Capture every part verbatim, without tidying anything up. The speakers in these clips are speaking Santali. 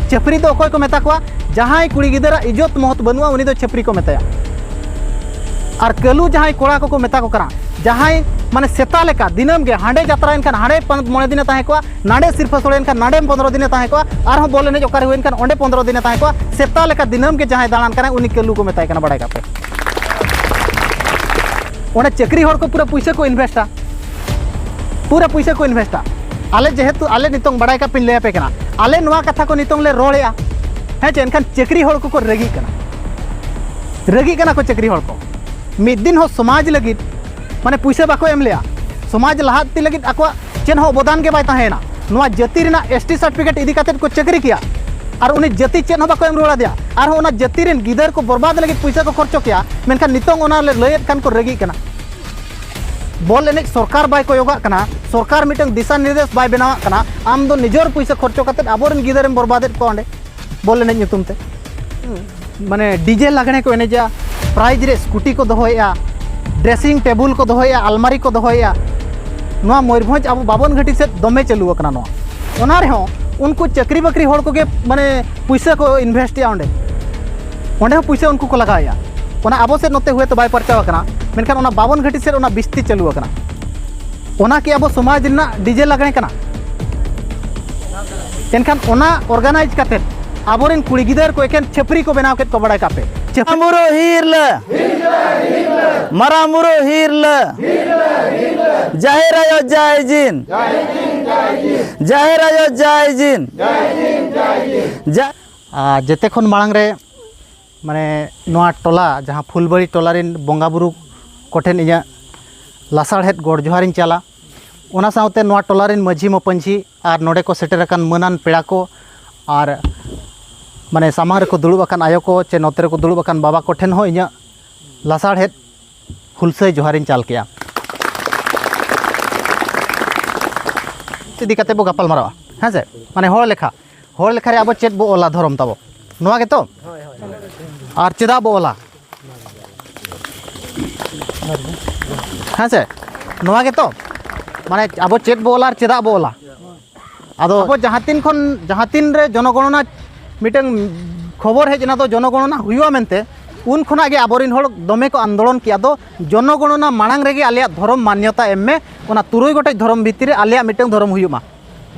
ᱪᱷᱟᱹᱯᱨᱤ ᱫᱚ ᱚᱠᱚᱭ ᱠᱚ ᱢᱮᱛᱟ ᱠᱚᱣᱟ? ᱡᱟᱦᱟᱸᱭ ᱠᱩᱲᱤ ᱜᱤᱫᱟᱹᱨᱟᱜ ᱤᱡᱽᱡᱚᱛ ᱢᱚᱦᱚᱛ ᱵᱟᱹᱱᱩᱜᱼᱟ, ᱩᱱᱤ ᱫᱚ ᱪᱷᱟᱹᱯᱨᱤ ᱠᱚ ᱢᱮᱛᱟᱭᱟ᱾ ᱟᱨ ᱠᱟᱹᱞᱩ ᱡᱟᱦᱟᱸᱭ ᱠᱚᱲᱟ ᱠᱚᱠᱚ ᱢᱮᱛᱟ ᱠᱚ ᱠᱟᱱᱟ, ᱡᱟᱦᱟᱸᱭ ᱢᱟᱱᱮ ᱥᱮᱛᱟ ᱞᱮᱠᱟ ᱫᱤᱱᱟᱹᱢ ᱜᱮ ᱦᱟᱸᱰᱮ ᱡᱟᱛᱨᱟ ᱮᱱᱠᱷᱟᱱ ᱦᱟᱸᱰᱮ ᱯᱟᱸᱪ ᱢᱚᱬᱮ ᱫᱤᱱᱮ ᱛᱟᱦᱮᱸ ᱠᱚᱜᱼᱟ, ᱱᱟᱸᱰᱮ ᱥᱤᱨᱯᱷᱟᱹ ᱥᱳᱲᱮ ᱮᱱᱠᱷᱟᱱ ᱱᱟᱸᱰᱮ ᱯᱚᱱᱫᱽᱨᱚ ᱫᱤᱱᱮ ᱛᱟᱦᱮᱸ ᱠᱚᱜᱼᱟ, ᱟᱨᱦᱚᱸ ᱵᱚᱞ ᱮᱱᱮᱡ ᱚᱠᱟᱨᱮ ᱦᱩᱭᱮᱱ ᱠᱷᱟᱱ ᱚᱸᱰᱮ ᱯᱚᱱᱫᱽᱨᱚ ᱫᱤᱱᱮ ᱛᱟᱦᱮᱸ ᱠᱚᱜᱼᱟ, ᱥᱮᱛᱟ ᱞᱮᱠᱟ ᱫᱤᱱᱟᱹᱢ ᱜᱮ ᱡᱟᱦᱟᱸᱭ ᱫᱟᱬᱟᱱ ᱠᱟᱱᱟᱭ ᱩᱱᱤ ᱠᱟᱹᱞᱩ ᱠᱚ ᱢᱮᱛᱟᱭ ᱠᱟᱱᱟ, ᱵᱟᱲᱟᱭ ᱠᱟᱜ ᱯᱮ᱾ ᱚᱸᱰᱮ ᱪᱟᱹᱠᱨᱤ ᱦᱚᱲ ᱠᱚ ᱯᱩᱨᱟᱹ ᱯᱩᱭᱥᱟᱹ ᱠᱚ ᱤᱱᱵᱷᱮᱥᱴᱟ, ᱯᱩᱨᱟᱹ ᱯᱩᱭᱥᱟᱹ ᱠᱚ ᱤᱱᱵᱷᱮᱥᱴᱟ᱾ ᱟᱞᱮ ᱡᱮᱦᱮᱛᱩ ᱟᱞᱮ ᱱᱤᱛᱚᱝ ᱵᱟᱲᱟᱭ ᱠᱟᱜ ᱯᱮᱧ ᱞᱟᱹᱭ ᱟᱯᱮ ᱠᱟᱱᱟ, ᱟᱞᱮ ᱱᱚᱣᱟ ᱠᱟᱛᱷᱟ ᱠᱚ ᱱᱤᱛᱚᱝ ᱞᱮ ᱨᱚᱲᱮᱜᱼᱟ, ᱦᱮᱸ ᱪᱮ? ᱮᱱᱠᱷᱟᱱ ᱪᱟᱹᱠᱨᱤ ᱦᱚᱲ ᱠᱚᱠᱚ ᱨᱟᱹᱜᱤᱜ ᱠᱟᱱᱟ, ᱨᱟᱹᱜᱤᱜ ᱠᱟᱱᱟ ᱠᱚ ᱪᱟᱹᱠᱨᱤ ᱦᱚᱲ ᱠᱚ᱾ ᱢᱤᱫ ᱫᱤᱱ ᱦᱚᱸ ᱥᱚᱢᱟᱡᱽ ᱞᱟᱹᱜᱤᱫ ᱢᱟᱱᱮ ᱯᱩᱭᱥᱟᱹ ᱵᱟᱠᱚ ᱮᱢ ᱞᱮᱜᱼᱟ, ᱥᱚᱢᱟᱡᱽ ᱞᱟᱦᱟᱱᱛᱤ ᱞᱟᱹᱜᱤᱫ ᱟᱠᱚᱣᱟᱜ ᱪᱮᱫ ᱦᱚᱸ ᱚᱵᱚᱫᱟᱱ ᱜᱮ ᱵᱟᱭ ᱛᱟᱦᱮᱸᱭᱮᱱᱟ᱾ ᱱᱚᱣᱟ ᱡᱟᱹᱛᱤ ᱨᱮᱱᱟᱜ ᱮᱥ ᱴᱤ ᱥᱟᱨᱴᱤᱯᱷᱤᱠᱮᱴ ᱤᱫᱤ ᱠᱟᱛᱮᱫ ᱠᱚ ᱪᱟᱹᱠᱨᱤ ᱠᱮᱭᱟ ᱟᱨ ᱩᱱᱤ ᱡᱟᱹᱛᱤ ᱪᱮᱫ ᱦᱚᱸ ᱵᱟᱠᱚ ᱮᱢ ᱨᱩᱣᱟᱹᱲ ᱟᱫᱮᱭᱟ᱾ ᱟᱨᱦᱚᱸ ᱚᱱᱟ ᱡᱟᱹᱛᱤ ᱨᱮᱱ ᱜᱤᱫᱟᱹᱨ ᱠᱚ ᱵᱚᱨᱵᱟᱫ ᱞᱟᱹᱜᱤᱫ ᱯᱩᱭᱥᱟᱹ ᱠᱚ ᱠᱷᱚᱨᱪᱚ ᱠᱮᱭᱟ, ᱢᱮᱱᱠᱷᱟᱱ ᱱᱤᱛᱚᱝ ᱚᱱᱟ ᱞᱮ ᱞᱟᱹᱭᱮᱫ ᱠᱷᱟᱱ ᱠᱚ ᱨᱟᱹᱜᱤᱜ ᱠᱟᱱᱟ᱾ ᱵᱚᱞ ᱮᱱᱮᱡ ᱥᱚᱨᱠᱟᱨ ᱵᱟᱭ ᱠᱚᱭᱚᱜᱟᱜ ᱠᱟᱱᱟ, ᱥᱚᱨᱠᱟᱨ ᱢᱤᱫᱴᱟᱝ ᱫᱤᱥᱟ ᱱᱤᱨᱫᱮᱥ ᱵᱟᱭ ᱵᱮᱱᱟᱣᱟᱜ ᱠᱟᱱᱟ, ᱟᱢ ᱫᱚ ᱱᱤᱡᱮᱨ ᱯᱩᱭᱥᱟᱹ ᱠᱷᱚᱨᱪᱚ ᱠᱟᱛᱮᱫ ᱟᱵᱚᱨᱮᱱ ᱜᱤᱫᱟᱹᱨᱮᱢ ᱵᱚᱨᱵᱟᱫᱮᱫ ᱠᱚᱣᱟ ᱚᱸᱰᱮ ᱵᱚᱞ ᱮᱱᱮᱡ ᱧᱩᱛᱩᱢ ᱛᱮ᱾ ᱢᱟᱱᱮ ᱰᱤᱡᱮ ᱞᱟᱜᱽᱬᱮ ᱠᱚ ᱮᱱᱮᱡᱟ, ᱯᱨᱟᱭᱤᱡᱽ ᱨᱮ ᱥᱠᱩᱴᱤ ᱠᱚ ᱫᱚᱦᱚᱭᱮᱜᱼᱟ, ᱰᱨᱮᱥᱤᱝ ᱴᱮᱵᱩᱞ ᱠᱚ ᱫᱚᱦᱚᱭᱮᱜᱼᱟ, ᱟᱞᱢᱟᱨᱤ ᱠᱚ ᱫᱚᱦᱚᱭᱮᱜᱼᱟ᱾ ᱱᱚᱣᱟ ᱢᱚᱭᱩᱨᱵᱷᱚᱸᱡᱽ ᱟᱵᱚ ᱵᱟᱵᱚᱱ ᱜᱷᱟᱹᱴᱤ ᱥᱮᱫ ᱫᱚᱢᱮ ᱪᱟᱹᱞᱩ ᱟᱠᱟᱱᱟ ᱱᱚᱣᱟ᱾ ᱚᱱᱟ ᱨᱮᱦᱚᱸ ᱩᱱᱠᱩ ᱪᱟᱹᱠᱨᱤ ᱵᱟᱹᱠᱨᱤ ᱦᱚᱲ ᱠᱚᱜᱮ ᱢᱟᱱᱮ ᱯᱩᱭᱥᱟᱹ ᱠᱚ ᱤᱱᱵᱷᱮᱥᱴ ᱮᱜᱼᱟ ᱚᱸᱰᱮ, ᱚᱸᱰᱮ ᱦᱚᱸ ᱯᱩᱭᱥᱟᱹ ᱩᱱᱠᱩ ᱠᱚ ᱞᱟᱜᱟᱣᱮᱜᱼᱟ᱾ ᱚᱱᱟ ᱟᱵᱚ ᱥᱮᱫ ᱱᱚᱛᱮ ᱦᱩᱭᱛᱳ ᱵᱟᱭ ᱯᱟᱨᱪᱟᱣ ᱟᱠᱟᱱᱟ, ᱢᱮᱱᱠᱷᱟᱱ ᱚᱱᱟ ᱵᱟᱵᱚᱱ ᱜᱷᱟᱹᱴᱤ ᱥᱮᱫ ᱚᱱᱟ ᱵᱤᱥᱛᱤ ᱪᱟᱹᱞᱩ ᱟᱠᱟᱱᱟ᱾ ᱚᱱᱟ ᱠᱤ ᱟᱵᱚ ᱥᱚᱢᱟᱡᱽ ᱨᱮᱱᱟᱜ ᱰᱤᱡᱮ ᱞᱟᱜᱽᱬᱮ ᱠᱟᱱᱟ? ᱮᱱᱠᱷᱟᱱ ᱚᱱᱟ ᱚᱨᱜᱟᱱᱟᱭᱤᱡᱽ ᱠᱟᱛᱮᱫ ᱟᱵᱚᱨᱮᱱ ᱠᱩᱲᱤ ᱜᱤᱫᱟᱹᱨ ᱠᱚ ᱮᱠᱮᱱ ᱪᱷᱟᱹᱯᱨᱤ ᱠᱚ ᱵᱮᱱᱟᱣ ᱠᱮᱫ ᱠᱚ, ᱵᱟᱲᱟᱭ ᱠᱟᱜ ᱯᱮ᱾ ᱪᱷᱟᱹᱯᱨᱤ᱾ ᱢᱟᱨᱟᱝ ᱵᱩᱨᱩ ᱦᱤᱨᱞᱟᱹ, ᱢᱟᱨᱟᱝ ᱵᱩᱨᱩ ᱦᱤᱨᱞᱟᱹ, ᱡᱟᱦᱮᱨ ᱟᱭᱳ ᱡᱟᱭ ᱡᱤᱱ, ᱡᱟᱦᱮᱨ ᱟᱭᱳ ᱡᱟᱭ ᱡᱤᱱ, ᱡᱟ-, ᱟᱨ ᱡᱮᱛᱮ ᱠᱷᱚᱱ ᱢᱟᱲᱟᱝ ᱨᱮ ᱢᱟᱱᱮ ᱱᱚᱣᱟ ᱴᱚᱞᱟ ᱡᱟᱦᱟᱸ ᱯᱷᱩᱞᱵᱟᱲᱤ ᱴᱚᱞᱟ ᱨᱮᱱ ᱵᱚᱸᱜᱟ ᱵᱩᱨᱩ ᱠᱚᱴᱷᱮᱱ ᱤᱧᱟᱹᱜ ᱞᱟᱥᱟᱲᱦᱮᱫ ᱜᱚᱰ ᱡᱚᱦᱟᱨᱤᱧ ᱪᱟᱞᱟ᱾ ᱚᱱᱟ ᱥᱟᱶᱛᱮ ᱱᱚᱣᱟ ᱴᱚᱞᱟ ᱨᱮᱱ ᱢᱟᱹᱡᱷᱤ ᱢᱟᱯᱟᱹᱡᱷᱤ ᱟᱨ ᱱᱚᱰᱮ ᱠᱚ ᱥᱮᱴᱮᱨ ᱟᱠᱟᱱ ᱢᱟᱹᱱᱟᱱ ᱯᱮᱲᱟ ᱠᱚ ᱟᱨ ᱢᱟᱱᱮ ᱥᱟᱢᱟᱝ ᱨᱮᱠᱚ ᱫᱩᱲᱩᱵ ᱟᱠᱟᱱ ᱟᱭᱳ ᱠᱚ ᱪᱮ ᱱᱚᱛᱮ ᱨᱮᱠᱚ ᱫᱩᱲᱩᱵ ᱟᱠᱟᱱ ᱵᱟᱵᱟ ᱠᱚᱴᱷᱮᱱ ᱦᱚᱸ ᱤᱧᱟᱹᱜ ᱞᱟᱥᱟᱲᱦᱮᱫ ᱦᱩᱞᱥᱟᱹᱭ ᱡᱚᱦᱟᱨᱤᱧ ᱪᱟᱞ ᱠᱮᱜᱼᱟ᱾ ᱤᱫᱤ ᱠᱟᱛᱮ ᱵᱚ ᱜᱟᱯᱟᱞ ᱢᱟᱨᱟᱣᱟ, ᱦᱮᱸ ᱥᱮ? ᱢᱟᱱᱮ ᱦᱚᱲ ᱞᱮᱠᱷᱟ, ᱦᱚᱲ ᱞᱮᱠᱷᱟ ᱨᱮ ᱟᱵᱚ ᱪᱮᱫ ᱵᱚ ᱚᱞᱟ ᱫᱷᱚᱨᱚᱢ ᱛᱟᱵᱚ, ᱱᱚᱣᱟ ᱜᱮᱛᱚ? ᱟᱨ ᱪᱮᱫᱟᱜ ᱵᱚ ᱚᱞᱟ? ᱦᱮᱸ ᱥᱮ? ᱱᱚᱣᱟ ᱜᱮᱛᱚ? ᱢᱟᱱᱮ ᱟᱵᱚ ᱪᱮᱫ ᱵᱚ ᱚᱞᱟ ᱟᱨ ᱪᱮᱫᱟᱜ ᱵᱚ ᱚᱞᱟ? ᱟᱫᱚ ᱟᱵᱚ ᱡᱟᱦᱟᱸ ᱛᱤᱱ ᱠᱷᱚᱱ, ᱡᱟᱦᱟᱸ ᱛᱤᱱ ᱨᱮ ᱡᱚᱱᱚᱜᱚᱬᱚᱱᱟ ᱢᱤᱫᱴᱟᱝ ᱠᱷᱚᱵᱚᱨ ᱦᱮᱡ ᱮᱱᱟ, ᱫᱚ ᱡᱚᱱᱚᱜᱚᱬᱚᱱᱟ ᱦᱩᱭᱩᱜᱼᱟ ᱢᱮᱱᱛᱮ, ᱩᱱ ᱠᱷᱚᱱᱟᱜ ᱜᱮ ᱟᱵᱚᱨᱮᱱ ᱦᱚᱲ ᱫᱚᱢᱮ ᱠᱚ ᱟᱱᱫᱳᱞᱚᱱ ᱠᱮᱜᱼᱟ᱾ ᱫᱚ ᱡᱚᱱᱚᱜᱚᱬᱚᱱᱟ ᱢᱟᱲᱟᱝ ᱨᱮᱜᱮ ᱟᱞᱮᱭᱟᱜ ᱫᱷᱚᱨᱚᱢ ᱢᱟᱱᱭᱚᱛᱟ ᱮᱢ ᱢᱮ, ᱚᱱᱟ ᱛᱩᱨᱩᱭ ᱜᱚᱴᱮᱡ ᱫᱷᱚᱨᱚᱢ ᱵᱷᱤᱛᱤᱨ ᱨᱮ ᱟᱞᱮᱭᱟᱜ ᱢᱤᱫᱴᱟᱝ ᱫᱷᱚᱨᱚᱢ ᱦᱩᱭᱩᱜ ᱢᱟ᱾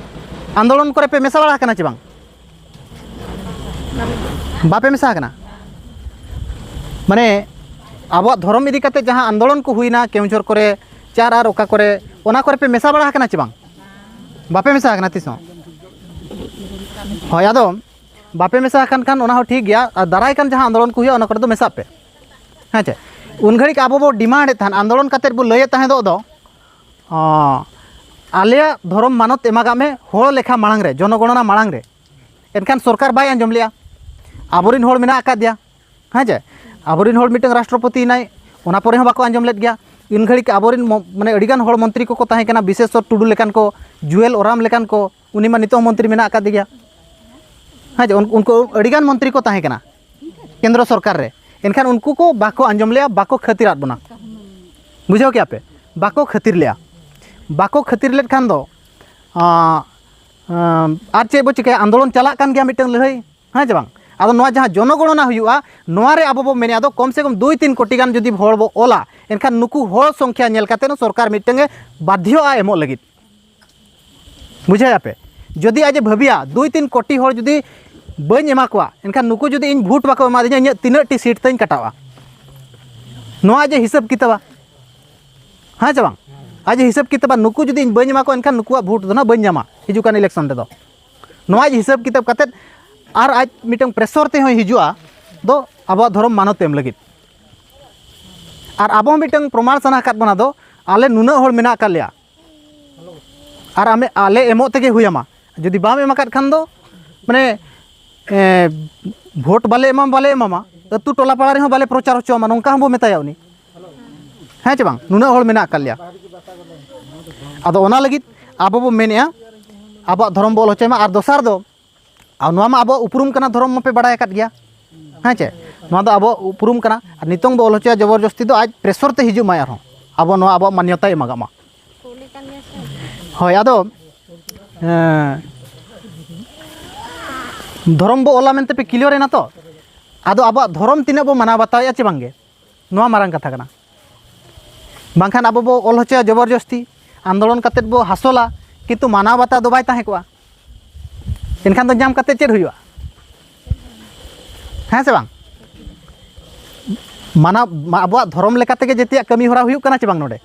ᱟᱱᱫᱳᱞᱚᱱ ᱠᱚᱨᱮ ᱯᱮ ᱢᱮᱥᱟ ᱵᱟᱲᱟ ᱟᱠᱟᱱᱟ ᱪᱮ ᱵᱟᱝ? ᱵᱟᱯᱮ ᱢᱮᱥᱟ ᱟᱠᱟᱱᱟ? ᱢᱟᱱᱮ ᱟᱵᱚᱣᱟᱜ ᱫᱷᱚᱨᱚᱢ ᱤᱫᱤ ᱠᱟᱛᱮ ᱡᱟᱦᱟᱸ ᱟᱱᱫᱳᱞᱚᱱ ᱠᱚ ᱦᱩᱭᱱᱟ ᱠᱮᱣᱚᱱᱡᱷᱚᱨ ᱠᱚᱨᱮ, ᱪᱮ ᱟᱨ ᱚᱠᱟ ᱠᱚᱨᱮ, ᱚᱱᱟ ᱠᱚᱨᱮ ᱯᱮ ᱢᱮᱥᱟ ᱵᱟᱲᱟ ᱟᱠᱟᱱᱟ ᱪᱮ ᱵᱟᱝ? ᱵᱟᱯᱮ ᱢᱮᱥᱟ ᱟᱠᱟᱱᱟ ᱛᱤᱥ ᱦᱚᱸ? ᱦᱳᱭ, ᱟᱫᱚ ᱵᱟᱯᱮ ᱢᱮᱥᱟ ᱟᱠᱟᱱ ᱠᱷᱟᱱ ᱚᱱᱟ ᱦᱚᱸ ᱴᱷᱤᱠ ᱜᱮᱭᱟ, ᱟᱨ ᱫᱟᱨᱟᱭ ᱠᱟᱱ ᱡᱟᱦᱟᱸ ᱟᱱᱫᱳᱞᱚᱱ ᱠᱚ ᱦᱩᱭᱩᱜᱼᱟ, ᱚᱱᱟ ᱠᱚᱨᱮ ᱫᱚ ᱢᱮᱥᱟᱜ ᱯᱮ᱾ ᱦᱮᱸ ᱪᱮ? ᱩᱱ ᱜᱷᱟᱹᱲᱤᱡ ᱟᱵᱚ ᱵᱚ ᱰᱤᱢᱟᱱᱰ ᱮᱫ ᱛᱟᱦᱮᱱ, ᱟᱱᱫᱳᱞᱚᱱ ᱠᱟᱛᱮᱫ ᱵᱚ ᱞᱟᱹᱭᱮᱫ ᱛᱟᱦᱮᱸ ᱫᱚ, ᱚ, ᱟᱞᱮᱭᱟᱜ ᱫᱷᱚᱨᱚᱢ ᱢᱟᱱᱚᱛ ᱮᱢᱟᱜᱟᱜ ᱢᱮ ᱦᱚᱲ ᱞᱮᱠᱷᱟ ᱢᱟᱲᱟᱝ ᱨᱮ, ᱡᱚᱱᱚᱜᱚᱬᱚᱱᱟ ᱢᱟᱲᱟᱝ ᱨᱮ᱾ ᱮᱱᱠᱷᱟᱱ ᱥᱚᱨᱠᱟᱨ ᱵᱟᱭ ᱟᱸᱡᱚᱢ ᱞᱮᱜᱼᱟ᱾ ᱟᱵᱚᱨᱮᱱ ᱦᱚᱲ ᱢᱮᱱᱟᱜ ᱟᱠᱟᱫᱮᱭᱟ, ᱦᱮᱸ ᱪᱮ? ᱟᱵᱚᱨᱮᱱ ᱦᱚᱲ ᱢᱤᱫᱴᱟᱝ ᱨᱟᱥᱴᱨᱚᱯᱚᱛᱤ ᱮᱱᱟᱭ, ᱚᱱᱟ ᱯᱚᱨᱮ ᱦᱚᱸ ᱵᱟᱠᱚ ᱟᱸᱡᱚᱢ ᱞᱮᱫ ᱜᱮᱭᱟ᱾ ᱤᱱ ᱜᱷᱟᱹᱲᱤᱡ ᱟᱵᱚᱨᱮᱱ ᱢᱚ-, ᱢᱟᱱᱮ ᱟᱹᱰᱤᱜᱟᱱ ᱦᱚᱲ ᱢᱚᱱᱛᱨᱤ ᱠᱚᱠᱚ ᱛᱟᱦᱮᱸ ᱠᱟᱱᱟ, ᱵᱤᱥᱮᱥᱚᱨ ᱴᱩᱰᱩ ᱞᱮᱠᱟᱱ ᱠᱚ, ᱡᱩᱭᱮᱞ ᱳᱨᱟᱢ ᱞᱮᱠᱟᱱ ᱠᱚ, ᱩᱱᱤ ᱢᱟ ᱱᱤᱛᱚᱜ ᱦᱚᱸ ᱢᱚᱱᱛᱨᱤ ᱢᱮᱱᱟᱜ ᱟᱠᱟᱫᱮ ᱜᱮᱭᱟ᱾ ᱦᱮᱸ ᱪᱮ? ᱩᱱ-, ᱩᱱᱠᱩ ᱟᱹᱰᱤᱜᱟᱱ ᱢᱚᱱᱛᱨᱤ ᱠᱚ ᱛᱟᱦᱮᱸ ᱠᱟᱱᱟ ᱠᱮᱱᱫᱨᱚ ᱥᱚᱨᱠᱟᱨ ᱨᱮ, ᱮᱱᱠᱷᱟᱱ ᱩᱱᱠᱩ ᱠᱚ ᱵᱟᱠᱚ ᱟᱸᱡᱚᱢ ᱞᱮᱜᱼᱟ, ᱵᱟᱠᱚ ᱠᱷᱟᱹᱛᱤᱨᱟᱫ ᱵᱚᱱᱟ᱾ ᱵᱩᱡᱷᱟᱹᱣ ᱠᱮᱜᱼᱟ ᱯᱮ? ᱵᱟᱠᱚ ᱠᱷᱟᱹᱛᱤᱨ ᱞᱮᱜᱼᱟ᱾ ᱵᱟᱠᱚ ᱠᱷᱟᱹᱛᱤᱨ ᱞᱮᱫ ᱠᱷᱟᱱ ᱫᱚ, ᱟᱸ, ᱟᱸ, ᱟᱨ ᱪᱮᱫ ᱵᱚ ᱪᱤᱠᱟᱹᱭᱟ? ᱟᱱᱫᱳᱞᱚᱱ ᱪᱟᱞᱟᱜ ᱠᱟᱱ ᱜᱮᱭᱟ ᱢᱤᱫᱴᱟᱝ ᱞᱟᱹᱲᱦᱟᱹᱭ, ᱦᱮᱸ ᱪᱮ ᱵᱟᱝ? ᱟᱫᱚ ᱱᱚᱣᱟ ᱡᱟᱦᱟᱸ ᱡᱚᱱᱚᱜᱚᱬᱚᱱᱟ ᱦᱩᱭᱩᱜᱼᱟ, ᱱᱚᱣᱟ ᱨᱮ ᱟᱵᱚ ᱵᱚ ᱢᱮᱱᱮᱫᱼᱟ, ᱟᱫᱚ ᱠᱚᱢ ᱥᱮ ᱠᱚᱢ ᱫᱩᱭ ᱛᱤᱱ ᱠᱳᱴᱤ ᱜᱟᱱ ᱡᱩᱫᱤ ᱦᱚᱲ ᱵᱚ ᱚᱞᱟ, ᱮᱱᱠᱷᱟᱱ ᱱᱩᱠᱩ ᱦᱚᱲ ᱥᱚᱝᱠᱷᱭᱟ ᱧᱮᱞ ᱠᱟᱛᱮ ᱦᱚᱸ ᱥᱚᱨᱠᱟᱨ ᱢᱤᱫᱴᱟᱝ ᱮ ᱵᱟᱫᱽᱫᱷᱚᱜᱼᱟ ᱮᱢᱚᱜ ᱞᱟᱹᱜᱤᱫ᱾ ᱵᱩᱡᱷᱟᱹᱣᱮᱫᱼᱟ ᱯᱮ? ᱡᱩᱫᱤ ᱟᱡ ᱮ ᱵᱷᱟᱹᱵᱤᱭᱟ, ᱫᱩᱭ ᱛᱤᱱ ᱠᱳᱴᱤ ᱦᱚᱲ ᱡᱩᱫᱤ ᱵᱟᱹᱧ ᱮᱢᱟ ᱠᱚᱣᱟ, ᱮᱱᱠᱷᱟᱱ ᱱᱩᱠᱩ ᱡᱩᱫᱤ ᱤᱧ ᱵᱷᱳᱴ ᱵᱟᱠᱚ ᱮᱢᱟᱫᱤᱧᱟ, ᱤᱧᱟᱹᱜ ᱛᱤᱱᱟᱹᱜ ᱴᱤ ᱥᱤᱴ ᱛᱤᱧ ᱠᱟᱴᱟᱣᱟ? ᱱᱚᱣᱟ ᱟᱡ ᱮ ᱦᱤᱥᱟᱹᱵ ᱠᱤᱛᱟᱹᱵᱟ, ᱦᱮᱸ ᱪᱮ ᱵᱟᱝ? ᱟᱡ ᱮ ᱦᱤᱥᱟᱹᱵ ᱠᱤᱛᱟᱹᱵᱟ, ᱱᱩᱠᱩ ᱡᱩᱫᱤ ᱤᱧ ᱵᱟᱹᱧ ᱮᱢᱟ ᱠᱚᱣᱟ, ᱮᱱᱠᱷᱟᱱ ᱱᱩᱠᱩᱣᱟᱜ ᱵᱷᱳᱴ ᱫᱚ ᱱᱟᱦᱟᱜ ᱵᱟᱹᱧ ᱧᱟᱢᱟ ᱦᱤᱡᱩᱜ ᱠᱟᱱ ᱤᱞᱮᱠᱥᱚᱱ ᱨᱮᱫᱚ᱾ ᱱᱚᱣᱟ ᱟᱡ ᱦᱤᱥᱟᱹᱵ ᱠᱤᱛᱟᱹᱵ ᱠᱟᱛᱮᱫ ᱟᱨ ᱟᱡ ᱢᱤᱫᱴᱟᱝ ᱯᱨᱮᱥᱚᱨ ᱛᱮᱦᱚᱸᱭ ᱦᱤᱡᱩᱜᱼᱟ ᱫᱚ ᱟᱵᱚᱣᱟᱜ ᱫᱷᱚᱨᱚᱢ ᱢᱟᱱᱚᱛ ᱮᱢ ᱞᱟᱹᱜᱤᱫ᱾ ᱟᱨ ᱟᱵᱚ ᱦᱚᱸ ᱢᱤᱫᱴᱟᱝ ᱯᱨᱚᱢᱟᱬ ᱥᱟᱱᱟ ᱟᱠᱟᱫ ᱵᱚᱱᱟ ᱫᱚ, ᱟᱞᱮ ᱱᱩᱱᱟᱹᱜ ᱦᱚᱲ ᱢᱮᱱᱟᱜ ᱟᱠᱟᱫ ᱞᱮᱭᱟ, ᱟᱨ ᱟᱢᱮ, ᱟᱞᱮ ᱮᱢᱚᱜ ᱛᱮᱜᱮ ᱦᱩᱭ ᱟᱢᱟ᱾ ᱡᱩᱫᱤ ᱵᱟᱢ ᱮᱢ ᱟᱠᱟᱫ ᱠᱷᱟᱱ ᱫᱚ, ᱢᱟᱱᱮ, ᱮ, ᱵᱷᱳᱴ ᱵᱟᱞᱮ ᱮᱢᱟᱢ, ᱵᱟᱞᱮ ᱮᱢᱟᱢᱟ, ᱟᱹᱛᱩ ᱴᱚᱞᱟ ᱯᱟᱲᱟ ᱨᱮᱦᱚᱸ ᱵᱟᱞᱮ ᱯᱨᱚᱪᱟᱨ ᱦᱚᱪᱚ ᱟᱢᱟ, ᱱᱚᱝᱠᱟ ᱦᱚᱸ ᱵᱚ ᱢᱮᱛᱟᱭᱟ ᱩᱱᱤ᱾ ᱦᱮᱸ ᱪᱮ ᱵᱟᱝ? ᱱᱩᱱᱟᱹᱜ ᱦᱚᱲ ᱢᱮᱱᱟᱜ ᱟᱠᱟᱫ ᱞᱮᱭᱟ᱾ ᱟᱫᱚ ᱚᱱᱟ ᱞᱟᱹᱜᱤᱫ ᱟᱵᱚ ᱵᱚ ᱢᱮᱱᱮᱫᱼᱟ, ᱟᱵᱚᱣᱟᱜ ᱫᱷᱚᱨᱚᱢ ᱵᱚ ᱚᱞ ᱦᱚᱪᱚᱭ ᱢᱟ᱾ ᱟᱨ ᱫᱚᱥᱟᱨ ᱫᱚ, ᱟᱨ ᱱᱚᱣᱟ ᱢᱟ ᱟᱵᱚᱣᱟᱜ ᱩᱯᱨᱩᱢ ᱠᱟᱱᱟ, ᱫᱷᱚᱨᱚᱢ ᱢᱟᱯᱮ ᱵᱟᱲᱟᱭ ᱟᱠᱟᱫ ᱜᱮᱭᱟ, ᱦᱮᱸ ᱪᱮ? ᱱᱚᱣᱟ ᱫᱚ ᱟᱵᱚᱣᱟᱜ ᱩᱯᱨᱩᱢ ᱠᱟᱱᱟ᱾ ᱟᱨ ᱱᱤᱛᱚᱝ ᱵᱚ ᱚᱞ ᱦᱚᱪᱚᱭᱟ ᱡᱚᱵᱚᱨᱡᱚᱥᱛᱤ ᱫᱚ, ᱟᱡ ᱯᱨᱮᱥᱚᱨ ᱛᱮ ᱦᱤᱡᱩᱜ ᱢᱟᱭ, ᱟᱨᱦᱚᱸ ᱟᱵᱚ ᱱᱚᱣᱟ ᱟᱵᱚᱣᱟᱜ ᱢᱟᱱᱭᱚᱛᱟᱭ ᱮᱢᱟᱜᱟᱜ ᱢᱟ᱾ ᱦᱳᱭ, ᱟᱫᱚ ᱦᱮᱸ, ᱫᱷᱚᱨᱚᱢ ᱵᱚ ᱚᱞᱟ ᱢᱮᱱᱛᱮ ᱯᱮ ᱠᱞᱤᱭᱟᱨ ᱮᱱᱟ ᱛᱚ? ᱟᱫᱚ ᱟᱵᱚᱣᱟᱜ ᱫᱷᱚᱨᱚᱢ ᱛᱤᱱᱟᱹᱜ ᱵᱚ ᱢᱟᱱᱟᱣ ᱵᱟᱛᱟᱣᱮᱫᱼᱟ ᱪᱮ ᱵᱟᱝᱜᱮ? ᱱᱚᱣᱟ ᱢᱟᱨᱟᱝ ᱠᱟᱛᱷᱟ ᱠᱟᱱᱟ᱾ ᱵᱟᱝᱠᱷᱟᱱ ᱟᱵᱚ ᱵᱚ ᱚᱞ ᱦᱚᱪᱚᱭᱟ ᱡᱚᱵᱚᱨᱡᱚᱥᱛᱤ, ᱟᱱᱫᱳᱞᱚᱱ ᱠᱟᱛᱮᱫ ᱵᱚ ᱦᱟᱥᱚᱞᱟ, ᱠᱤᱱᱛᱩ ᱢᱟᱱᱟᱣ ᱵᱟᱛᱟᱣ ᱫᱚ ᱵᱟᱭ ᱛᱟᱦᱮᱸ ᱠᱚᱜᱼᱟ᱾ ᱮᱱᱠᱷᱟᱱ ᱫᱚ ᱧᱟᱢ ᱠᱟᱛᱮᱫ ᱪᱮᱫ ᱦᱩᱭᱩᱜᱼᱟ? ᱦᱮᱸ ᱥᱮ ᱵᱟᱝ? ᱢᱟᱱᱟᱣ, ᱢᱟ-, ᱟᱵᱚᱣᱟᱜ ᱫᱷᱚᱨᱚᱢ ᱞᱮᱠᱟ ᱛᱮᱜᱮ ᱡᱮᱛᱮᱭᱟᱜ ᱠᱟᱹᱢᱤ ᱦᱚᱨᱟ ᱦᱩᱭᱩᱜ ᱠᱟᱱᱟ ᱪᱮ ᱵᱟᱝ ᱱᱚᱰᱮ?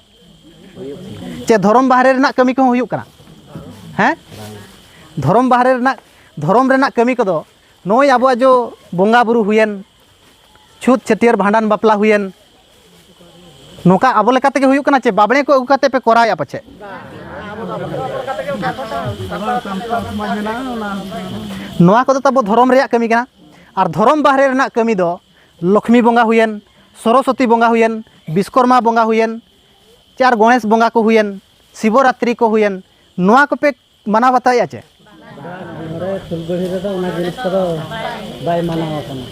ᱪᱮ ᱫᱷᱚᱨᱚᱢ ᱵᱟᱦᱨᱮ ᱨᱮᱱᱟᱜ ᱠᱟᱹᱢᱤ ᱠᱚᱦᱚᱸ ᱦᱩᱭᱩᱜ ᱠᱟᱱᱟ? ᱦᱮᱸ? ᱫᱷᱚᱨᱚᱢ ᱵᱟᱦᱨᱮ ᱨᱮᱱᱟᱜ, ᱫᱷᱚᱨᱚᱢ ᱨᱮᱱᱟᱜ ᱠᱟᱹᱢᱤ ᱠᱚᱫᱚ ᱱᱚᱜᱼᱚᱭ ᱟᱵᱚᱣᱟᱜ ᱡᱚ ᱵᱚᱸᱜᱟ ᱵᱩᱨᱩ ᱦᱩᱭᱮᱱ, ᱪᱷᱩᱛ ᱪᱷᱟᱹᱴᱭᱟᱹᱨ ᱵᱷᱟᱸᱰᱟᱱ ᱵᱟᱯᱞᱟ ᱦᱩᱭᱮᱱ, ᱱᱚᱝᱠᱟ ᱟᱵᱚ ᱞᱮᱠᱟ ᱛᱮᱜᱮ ᱦᱩᱭᱩᱜ ᱠᱟᱱᱟ ᱪᱮ ᱵᱟᱵᱽᱲᱮ ᱠᱚ ᱟᱹᱜᱩ ᱠᱟᱛᱮ ᱯᱮ ᱠᱚᱨᱟᱣᱮᱫᱼᱟ ᱯᱟᱪᱮᱫ? ᱱᱚᱣᱟ ᱠᱚᱫᱚ ᱛᱟᱵᱚ ᱫᱷᱚᱨᱚᱢ ᱨᱮᱭᱟᱜ ᱠᱟᱹᱢᱤ ᱠᱟᱱᱟ᱾ ᱟᱨ ᱫᱷᱚᱨᱚᱢ ᱵᱟᱦᱨᱮ ᱨᱮᱱᱟᱜ ᱠᱟᱹᱢᱤ ᱫᱚ ᱞᱚᱠᱷᱢᱤ ᱵᱚᱸᱜᱟ ᱦᱩᱭᱮᱱ, ᱥᱚᱨᱚᱥᱚᱛᱤ ᱵᱚᱸᱜᱟ ᱦᱩᱭᱮᱱ, ᱵᱤᱥᱠᱚᱨᱢᱟ ᱵᱚᱸᱜᱟ ᱦᱩᱭᱮᱱ, ᱪᱮ ᱟᱨ ᱜᱚᱬᱮᱥ ᱵᱚᱸᱜᱟ ᱠᱚ ᱦᱩᱭᱮᱱ, ᱥᱤᱵᱚᱨᱟᱛᱨᱤ ᱠᱚ ᱦᱩᱭᱮᱱ, ᱱᱚᱣᱟ ᱠᱚᱯᱮ ᱢᱟᱱᱟᱣ ᱵᱟᱛᱟᱣᱮᱫᱼᱟ ᱪᱮ? ᱱᱚᱰᱮ ᱯᱷᱩᱞᱵᱟᱹᱲᱤ ᱨᱮᱫᱚ ᱚᱱᱟ ᱡᱤᱱᱤᱥ ᱠᱚᱫᱚ ᱵᱟᱭ ᱢᱟᱱᱟᱣ ᱟᱠᱟᱱᱟ᱾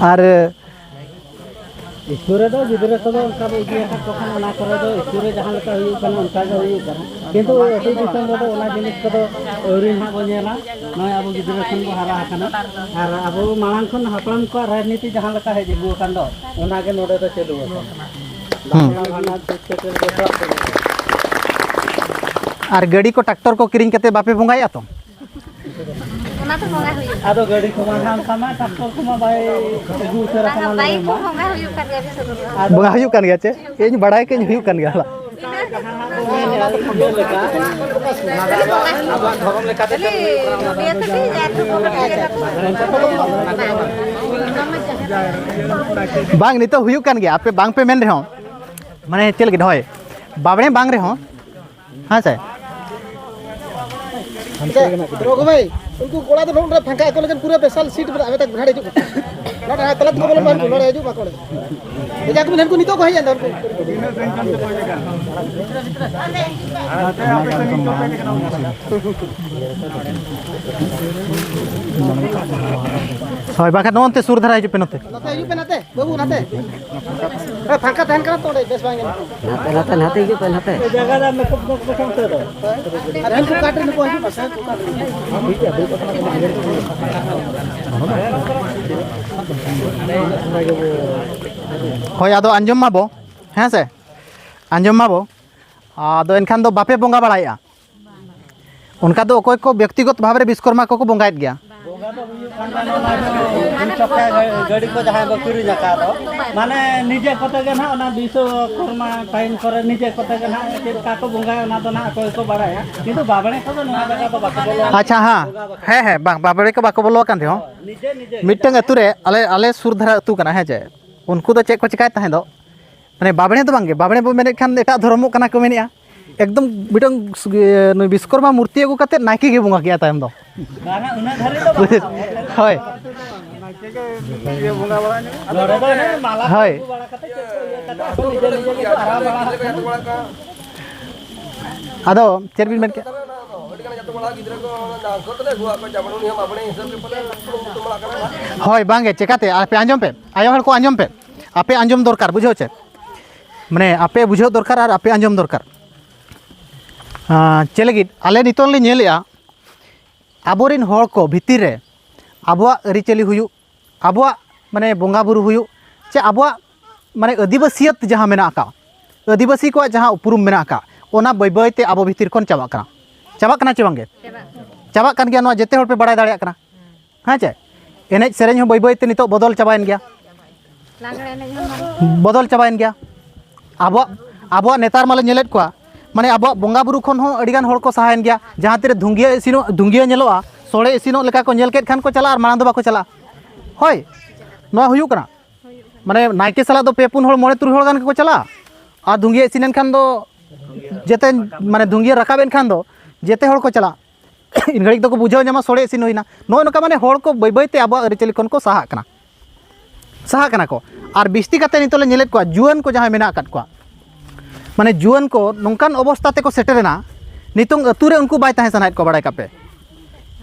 ᱟᱨ ᱤᱥᱠᱩᱞ ᱨᱮᱫᱚ ᱜᱤᱫᱽᱨᱟᱹ ᱠᱚᱫᱚ ᱚᱱᱠᱟ ᱵᱚ ᱤᱫᱤᱭᱟᱠᱟᱫ ᱠᱚ ᱠᱷᱟᱱ, ᱚᱱᱟ ᱠᱚᱨᱮ ᱫᱚ ᱤᱥᱠᱩᱞ ᱨᱮ ᱡᱟᱦᱟᱸ ᱞᱮᱠᱟ ᱦᱩᱭᱩᱜ ᱠᱟᱱᱟ, ᱚᱱᱠᱟ ᱜᱮ ᱦᱩᱭᱩᱜ ᱠᱟᱱᱟ᱾ ᱠᱤᱱᱛᱩ ᱟᱹᱛᱩ ᱫᱤᱥᱚᱢ ᱨᱮᱫᱚ ᱚᱱᱟ ᱡᱤᱱᱤᱥ ᱠᱚᱫᱚ ᱟᱹᱣᱨᱤ ᱱᱟᱦᱟᱜ ᱵᱚ ᱧᱮᱞᱟ᱾ ᱱᱚᱜᱼᱚᱭ ᱟᱵᱚ ᱜᱤᱫᱽᱨᱟᱹ ᱠᱷᱚᱱ ᱵᱚ ᱦᱟᱨᱟ ᱟᱠᱟᱱᱟ, ᱟᱨ ᱟᱵᱚ ᱢᱟᱲᱟᱝ ᱠᱷᱚᱱ ᱦᱟᱯᱲᱟᱢ ᱠᱚᱣᱟᱜ ᱨᱟᱡᱽᱱᱤᱛᱤ ᱡᱟᱦᱟᱸ ᱞᱮᱠᱟ ᱦᱮᱡ ᱟᱹᱜᱩ ᱟᱠᱟᱱ ᱫᱚ, ᱚᱱᱟ ᱜᱮ ᱱᱚᱰᱮ ᱫᱚ ᱪᱟᱹᱞᱩ ᱟᱠᱟᱱᱟ᱾ ᱦᱩᱸ᱾ ᱵᱟᱯᱞᱟ ᱵᱷᱟᱸᱰᱟᱱ ᱪᱷᱩᱛ ᱪᱷᱟᱹᱴᱭᱟᱹᱨ ᱡᱚᱛᱚᱣᱟᱜ ᱠᱚ ᱧᱮᱞᱟ᱾ ᱟᱨ ᱜᱟᱹᱰᱤ ᱠᱚ ᱴᱨᱟᱠᱴᱚᱨ ᱠᱚ ᱠᱤᱨᱤᱧ ᱠᱟᱛᱮ ᱵᱟᱯᱮ ᱵᱚᱸᱜᱟᱭᱟ ᱛᱚ? ᱚᱱᱟ ᱫᱚ ᱵᱚᱸᱜᱟ ᱦᱩᱭᱩᱜ ᱟᱫᱚ ᱜᱟᱹᱰᱤ ᱠᱚᱢᱟ ᱱᱟᱦᱟᱜ ᱚᱱᱠᱟ ᱢᱟ ᱴᱨᱟᱠᱴᱚᱨ ᱠᱚᱢᱟ ᱵᱟᱭ ᱟᱹᱜᱩ ᱩᱛᱟᱹᱨ ᱠᱟᱱᱟ᱾ ᱵᱟᱝᱟ, ᱵᱟᱭᱤᱠ ᱠᱚ ᱵᱚᱸᱜᱟ ᱦᱩᱭᱩᱜ ᱠᱟᱱ ᱜᱮᱭᱟ ᱟᱹᱰᱤ ᱥᱟᱺᱜᱤᱧ ᱨᱮ᱾ ᱟᱨ ᱵᱚᱸᱜᱟ ᱦᱩᱭᱩᱜ ᱠᱟᱱ ᱜᱮᱭᱟ ᱪᱮ? ᱤᱧ ᱵᱟᱲᱟᱭ ᱠᱟᱹᱧ ᱦᱩᱭᱩᱜ ᱠᱟᱱ ᱜᱮᱭᱟ᱾ ᱟᱵᱚᱣᱟᱜ ᱫᱷᱚᱨᱚᱢ ᱞᱮᱠᱟᱛᱮ ᱠᱷᱟᱹᱞᱤ ᱡᱟᱦᱮᱨ ᱨᱮᱵᱚ ᱵᱚᱸᱜᱟᱭᱟ᱾ ᱵᱟᱝ, ᱱᱤᱛᱚᱜ ᱦᱩᱭᱩᱜ ᱠᱟᱱ ᱜᱮᱭᱟ, ᱟᱯᱮ ᱵᱟᱝ ᱯᱮ ᱢᱮᱱ ᱨᱮᱦᱚᱸ, ᱢᱟᱱᱮ ᱪᱮᱫ ᱞᱟᱹᱜᱤᱫ? ᱦᱳᱭ, ᱵᱟᱵᱽᱲᱮ ᱵᱟᱝ ᱨᱮᱦᱚᱸ, ᱦᱮᱸ ᱥᱮ? ᱟᱪᱪᱷᱟ, ᱨᱚᱜᱷᱩ ᱵᱷᱟᱭ, ᱩᱱᱠᱩ ᱠᱚᱲᱟ ᱫᱚ ᱱᱚᱰᱮ ᱯᱷᱟᱸᱠᱟ ᱟᱠᱚ ᱞᱟᱹᱜᱤᱫ ᱯᱩᱨᱟᱹ ᱵᱤᱥᱟᱞ ᱥᱤᱴ ᱢᱮᱱᱟᱜᱼᱟ, ᱢᱮᱛᱟ ᱠᱚ ᱦᱟᱸᱰᱮ ᱦᱤᱡᱩᱜ ᱠᱚ᱾ ᱱᱚᱰᱮ ᱛᱟᱞᱟ ᱛᱮᱠᱚ ᱵᱚᱞᱚᱱ ᱢᱟ, ᱩᱱᱠᱩ ᱱᱚᱰᱮ ᱦᱤᱡᱩᱜ ᱢᱟᱠᱚ ᱱᱚᱰᱮ᱾ ᱮ, ᱡᱟ ᱠᱚ ᱢᱮᱱᱟ, ᱩᱱᱠᱩ ᱱᱤᱛᱚᱜ ᱠᱚ ᱦᱮᱡ ᱮᱱ ᱫᱚ, ᱩᱱᱠᱩ᱾ ᱦᱳᱭ, ᱵᱟᱠᱷᱟᱱ ᱱᱚᱜᱼᱚ ᱱᱚᱱᱛᱮ ᱥᱩᱨ ᱫᱷᱟᱨᱟ ᱦᱤᱡᱩᱜ ᱯᱮ, ᱱᱚᱛᱮ᱾ ᱱᱚᱛᱮ ᱦᱤᱡᱩᱜ ᱯᱮ, ᱱᱚᱛᱮ᱾ ᱵᱟᱹᱵᱩ, ᱱᱟᱛᱮ᱾ ᱦᱮᱸ, ᱯᱷᱟᱸᱠᱟ ᱛᱟᱦᱮᱱ ᱠᱟᱱᱟ ᱛᱚ, ᱚᱸᱰᱮ ᱵᱮᱥ ᱵᱟᱝ ᱧᱮᱞᱚᱜ ᱠᱟᱱᱟ᱾ ᱱᱟᱛᱮ, ᱱᱟᱛᱮ, ᱱᱟᱛᱮ ᱦᱤᱡᱩᱜ ᱯᱮ, ᱱᱟᱛᱮ᱾ ᱟᱨ ᱦᱟᱹᱱᱠᱩ ᱠᱟᱴ ᱨᱮ ᱱᱩᱠᱩ ᱦᱤᱡᱩᱜ ᱯᱮ, ᱦᱟᱹᱱᱠᱩ ᱠᱟᱴ ᱨᱮ᱾ ᱦᱳᱭ, ᱟᱫᱚ ᱟᱸᱡᱚᱢ ᱢᱟᱵᱚ, ᱦᱮᱸ ᱥᱮ? ᱟᱸᱡᱚᱢ ᱢᱟᱵᱚ᱾ ᱟᱫᱚ ᱮᱱᱠᱷᱟᱱ ᱫᱚ ᱵᱟᱯᱮ ᱵᱚᱸᱜᱟ ᱵᱟᱲᱟᱭᱮᱫᱼᱟ? ᱚᱱᱠᱟ ᱫᱚ ᱚᱠᱚᱭ ᱠᱚ ᱵᱮᱠᱛᱤᱜᱚᱛ ᱵᱷᱟᱵᱽ ᱨᱮ ᱵᱤᱥᱠᱚᱨᱢᱟ ᱠᱚᱠᱚ ᱵᱚᱸᱜᱟᱭᱮᱫ ᱜᱮᱭᱟ? ᱵᱚᱸᱜᱟ ᱫᱚ ᱦᱩᱭᱩᱜ ᱠᱟᱱ ᱛᱟᱦᱮᱱᱟ ᱚᱱᱟ ᱫᱩ ᱪᱟᱠᱟ ᱜᱟᱹᱰᱤ ᱠᱚ ᱡᱟᱦᱟᱸᱭ ᱵᱚ ᱠᱤᱨᱤᱧ ᱟᱠᱟᱫ ᱫᱚ, ᱢᱟᱱᱮ ᱱᱤᱡᱮ ᱠᱚᱛᱮ ᱜᱮ ᱱᱟᱦᱟᱜ ᱚᱱᱟ ᱵᱤᱥᱥᱚᱠᱚᱨᱢᱟ ᱴᱟᱭᱤᱢ ᱠᱚᱨᱮ ᱱᱤᱡᱮ ᱠᱚᱛᱮ ᱜᱮ ᱱᱟᱦᱟᱜ ᱪᱮᱫ ᱞᱮᱠᱟ ᱠᱚ ᱵᱚᱸᱜᱟᱭᱟ ᱚᱱᱟ ᱫᱚ ᱱᱟᱦᱟᱜ ᱚᱠᱚᱭ ᱠᱚ ᱵᱟᱲᱟᱭᱟ, ᱠᱤᱱᱛᱩ ᱵᱟᱵᱲᱮ ᱠᱚᱫᱚ ᱱᱚᱣᱟ ᱡᱟᱭᱜᱟ ᱫᱚ ᱵᱟᱠᱚ ᱵᱚᱞᱚ᱾ ᱟᱪᱪᱷᱟ, ᱦᱮᱸ, ᱦᱮᱸ, ᱦᱮᱸ, ᱵᱟᱝ, ᱵᱟᱵᱲᱮ ᱠᱚ ᱵᱟᱠᱚ ᱵᱚᱞᱚ ᱟᱠᱟᱱ ᱨᱮᱦᱚᱸ, ᱱᱤᱡᱮ ᱱᱤᱡᱮ ᱜᱮ᱾ ᱢᱤᱫᱴᱟᱝ ᱟᱹᱛᱩ ᱨᱮ ᱟᱞᱮ, ᱟᱞᱮ ᱥᱩᱨ ᱫᱷᱟᱨᱟ ᱟᱹᱛᱩ ᱠᱟᱱᱟ, ᱦᱮᱸ ᱪᱮ, ᱩᱱᱠᱩ ᱫᱚ ᱪᱮᱫ ᱠᱚ ᱪᱮᱠᱟᱭ ᱛᱟᱦᱮᱸ ᱫᱚ, ᱢᱟᱱᱮ ᱵᱟᱵᱲᱮ ᱫᱚ ᱵᱟᱝᱜᱮ, ᱵᱟᱵᱲᱮ ᱵᱚ ᱢᱮᱱᱮᱫ ᱠᱷᱟᱱ ᱮᱴᱟᱜ ᱫᱷᱚᱨᱚᱢᱚᱜ ᱠᱟᱱᱟ ᱠᱚ ᱢᱮᱱᱮᱫᱼᱟ᱾ ᱮᱠᱫᱚᱢ ᱢᱤᱫᱴᱟᱝ ᱥᱩ-, ᱤᱭᱟᱹ, ᱱᱩᱭ ᱵᱤᱥᱠᱚᱨᱢᱟ ᱢᱩᱨᱛᱤ ᱟᱹᱜᱩ ᱠᱟᱛᱮ ᱱᱟᱭᱠᱮ ᱜᱮ ᱵᱚᱸᱜᱟ ᱠᱮᱜᱼᱟ ᱛᱟᱭᱚᱢ ᱫᱚ᱾ ᱵᱟᱝᱟ, ᱩᱱᱟᱹᱜ ᱫᱷᱟᱹᱨᱤᱡ ᱫᱚ ᱵᱟᱝᱟ᱾ ᱦᱳᱭ᱾ ᱱᱚᱰᱮ ᱫᱚ ᱚᱱᱮ ᱢᱟᱞᱟ ᱠᱚ ᱦᱳᱭ᱾ ᱟᱹᱜᱩ ᱵᱟᱲᱟ ᱠᱟᱛᱮ ᱪᱮᱫ ᱠᱚ ᱤᱭᱟᱹ ᱠᱟᱛᱮ ᱟᱠᱚ ᱱᱤᱡᱮ ᱱᱤᱡᱮ ᱜᱮᱠᱚ ᱦᱟᱨᱟ ᱵᱟᱲᱟ ᱟᱠᱟᱱᱟ᱾ ᱟᱫᱚ ᱪᱮᱫ ᱵᱤᱱ ᱢᱮᱱ ᱠᱮᱫ? ᱦᱳᱭ, ᱵᱟᱝᱜᱮ, ᱪᱮᱠᱟᱛᱮ? ᱟᱯᱮ ᱟᱸᱡᱚᱢ ᱯᱮ, ᱟᱭᱳ ᱦᱚᱲ ᱠᱚ ᱟᱸᱡᱚᱢ ᱯᱮ, ᱟᱯᱮ ᱟᱸᱡᱚᱢ ᱫᱚᱨᱠᱟᱨ, ᱵᱩᱡᱷᱟᱹᱣ ᱪᱮ? ᱢᱟᱱᱮ ᱟᱯᱮ ᱵᱩᱡᱷᱟᱹᱣ ᱫᱚᱨᱠᱟᱨ ᱟᱨ ᱟᱯᱮ ᱟᱸᱡᱚᱢ ᱫᱚᱨᱠᱟᱨ᱾ ᱟᱸ, ᱪᱮᱫ ᱞᱟᱹᱜᱤᱫ? ᱟᱞᱮ ᱱᱤᱛᱚᱝ ᱞᱮ ᱧᱮᱞᱮᱜᱼᱟ, ᱟᱵᱚᱨᱮᱱ ᱦᱚᱲ ᱠᱚ ᱵᱷᱤᱛᱤᱨ ᱨᱮ ᱟᱵᱚᱣᱟᱜ ᱟᱹᱨᱤᱪᱟᱹᱞᱤ ᱦᱩᱭᱩᱜ, ᱟᱵᱚᱣᱟᱜ ᱢᱟᱱᱮ ᱵᱚᱸᱜᱟ ᱵᱩᱨᱩ ᱦᱩᱭᱩᱜ, ᱪᱮ ᱟᱵᱚᱣᱟᱜ ᱢᱟᱱᱮ ᱟᱹᱫᱤᱵᱟᱹᱥᱤᱭᱟᱹᱛ ᱡᱟᱦᱟᱸ ᱢᱮᱱᱟᱜ ᱟᱠᱟᱫ, ᱟᱹᱫᱤᱵᱟᱹᱥᱤ ᱠᱚᱣᱟᱜ ᱡᱟᱦᱟᱸ ᱩᱯᱨᱩᱢ ᱢᱮᱱᱟᱜ ᱟᱠᱟᱫ, ᱚᱱᱟ ᱵᱟᱹᱭ ᱵᱟᱹᱭ ᱛᱮ ᱟᱵᱚ ᱵᱷᱤᱛᱤᱨ ᱠᱷᱚᱱ ᱪᱟᱵᱟᱜ ᱠᱟᱱᱟ᱾ ᱪᱟᱵᱟᱜ ᱠᱟᱱᱟ ᱪᱮ ᱵᱟᱝᱜᱮ? ᱪᱟᱵᱟᱜ ᱠᱟᱱ ᱜᱮᱭᱟ, ᱱᱚᱣᱟ ᱡᱮᱛᱮ ᱦᱚᱲ ᱯᱮ ᱵᱟᱲᱟᱭ ᱫᱟᱲᱮᱭᱟᱜ ᱠᱟᱱᱟ᱾ ᱦᱮᱸ ᱪᱮ? ᱮᱱᱮᱡ ᱥᱮᱨᱮᱧ ᱦᱚᱸ ᱵᱟᱹᱭ ᱵᱟᱹᱭ ᱛᱮ ᱱᱤᱛᱚᱜ ᱵᱚᱫᱚᱞ ᱪᱟᱵᱟᱭᱮᱱ ᱜᱮᱭᱟ᱾ ᱞᱟᱜᱽᱲᱮ ᱮᱱᱮᱡ ᱦᱚᱸ ᱵᱟᱝ᱾ ᱵᱚᱫᱚᱞ ᱪᱟᱵᱟᱭᱮᱱ ᱜᱮᱭᱟ᱾ ᱟᱵᱚᱣᱟᱜ, ᱟᱵᱚᱣᱟᱜ ᱱᱮᱛᱟᱨ ᱢᱟᱞᱮ ᱧᱮᱞᱮᱫ ᱠᱚᱣᱟ, ᱢᱟᱱᱮ ᱟᱵᱚᱣᱟᱜ ᱵᱚᱸᱜᱟ ᱵᱩᱨᱩ ᱠᱷᱚᱱ ᱦᱚᱸ ᱟᱹᱰᱤ ᱜᱟᱱ ᱦᱚᱲ ᱠᱚ ᱥᱟᱦᱟᱭᱮᱱ ᱜᱮᱭᱟ᱾ ᱡᱟᱦᱟᱸ ᱛᱤᱨᱮ ᱫᱷᱩᱝᱜᱤᱭᱟᱹ ᱤᱥᱤᱱᱚᱜ, ᱫᱷᱩᱝᱜᱤᱭᱟᱹ ᱧᱮᱞᱚᱜᱼᱟ, ᱥᱚᱲᱮ ᱤᱥᱤᱱᱚᱜ ᱞᱮᱠᱟ ᱠᱚ ᱧᱮᱞ ᱠᱮᱫ ᱠᱷᱟᱱ ᱠᱚ ᱪᱟᱞᱟᱜᱼᱟ, ᱟᱨ ᱢᱟᱲᱟᱝ ᱫᱚ ᱵᱟᱠᱚ ᱪᱟᱞᱟᱜᱼᱟ᱾ ᱦᱳᱭ, ᱱᱚᱣᱟ ᱦᱩᱭᱩᱜ ᱠᱟᱱᱟ᱾ ᱢᱟᱱᱮ ᱱᱟᱭᱠᱮ ᱥᱟᱞᱟᱜ ᱫᱚ ᱯᱮ ᱯᱩᱱ ᱦᱚᱲ, ᱢᱚᱬᱮ ᱛᱩᱨᱩᱭ ᱦᱚᱲ ᱜᱟᱱ ᱜᱮᱠᱚ ᱪᱟᱞᱟᱜᱼᱟ, ᱟᱨ ᱫᱷᱩᱝᱜᱤᱭᱟᱹ ᱤᱥᱤᱱ ᱮᱱ ᱠᱷᱟᱱ ᱫᱚ ᱡᱮᱛᱮ, ᱢᱟᱱᱮ ᱫᱷᱩᱝᱜᱤᱭᱟᱹ ᱨᱟᱠᱟᱵ ᱮᱱ ᱠᱷᱟᱱ ᱫᱚ ᱡᱮᱛᱮ ᱦᱚᱲ ᱠᱚ ᱪᱟᱞᱟᱜᱼᱟ᱾ ᱤᱱ ᱜᱷᱟᱹᱲᱤᱡ ᱫᱚᱠᱚ ᱵᱩᱡᱷᱟᱹᱣ ᱧᱟᱢᱟ ᱥᱚᱲᱮ ᱤᱥᱤᱱ ᱦᱩᱭᱱᱟ᱾ ᱱᱚᱜᱼᱚ ᱱᱚᱝᱠᱟ ᱢᱟᱱᱮ ᱦᱚᱲ ᱠᱚ ᱵᱟᱹᱭ ᱵᱟᱹᱭ ᱛᱮ ᱟᱵᱚᱣᱟᱜ ᱟᱹᱨᱤᱪᱟᱹᱞᱤ ᱠᱷᱚᱱ ᱠᱚ ᱥᱟᱦᱟᱜ ᱠᱟᱱᱟ᱾ ᱥᱟᱦᱟᱜ ᱠᱟᱱᱟ ᱠᱚ᱾ ᱟᱨ ᱵᱤᱥᱛᱤ ᱠᱟᱛᱮ ᱱᱤᱛᱚᱜ ᱞᱮ ᱧᱮᱞᱮᱫ ᱠᱚᱣᱟ, ᱡᱩᱣᱟᱹᱱ ᱠᱚ ᱡᱟᱦᱟᱸᱭ ᱢᱮᱱᱟᱜ ᱟᱠᱟᱫ ᱠᱚᱣᱟ, ᱢᱟᱱᱮ ᱡᱩᱣᱟᱹᱱ ᱠᱚ ᱱᱚᱝᱠᱟᱱ ᱚᱵᱚᱥᱛᱟ ᱛᱮᱠᱚ ᱥᱮᱴᱮᱨᱮᱱᱟ, ᱱᱤᱛᱚᱝ ᱟᱹᱛᱩ ᱨᱮ ᱩᱱᱠᱩ ᱵᱟᱭ ᱛᱟᱦᱮᱸ ᱥᱟᱱᱟᱭᱮᱫ ᱠᱚᱣᱟ᱾ ᱵᱟᱲᱟᱭ ᱠᱟᱜ ᱯᱮ,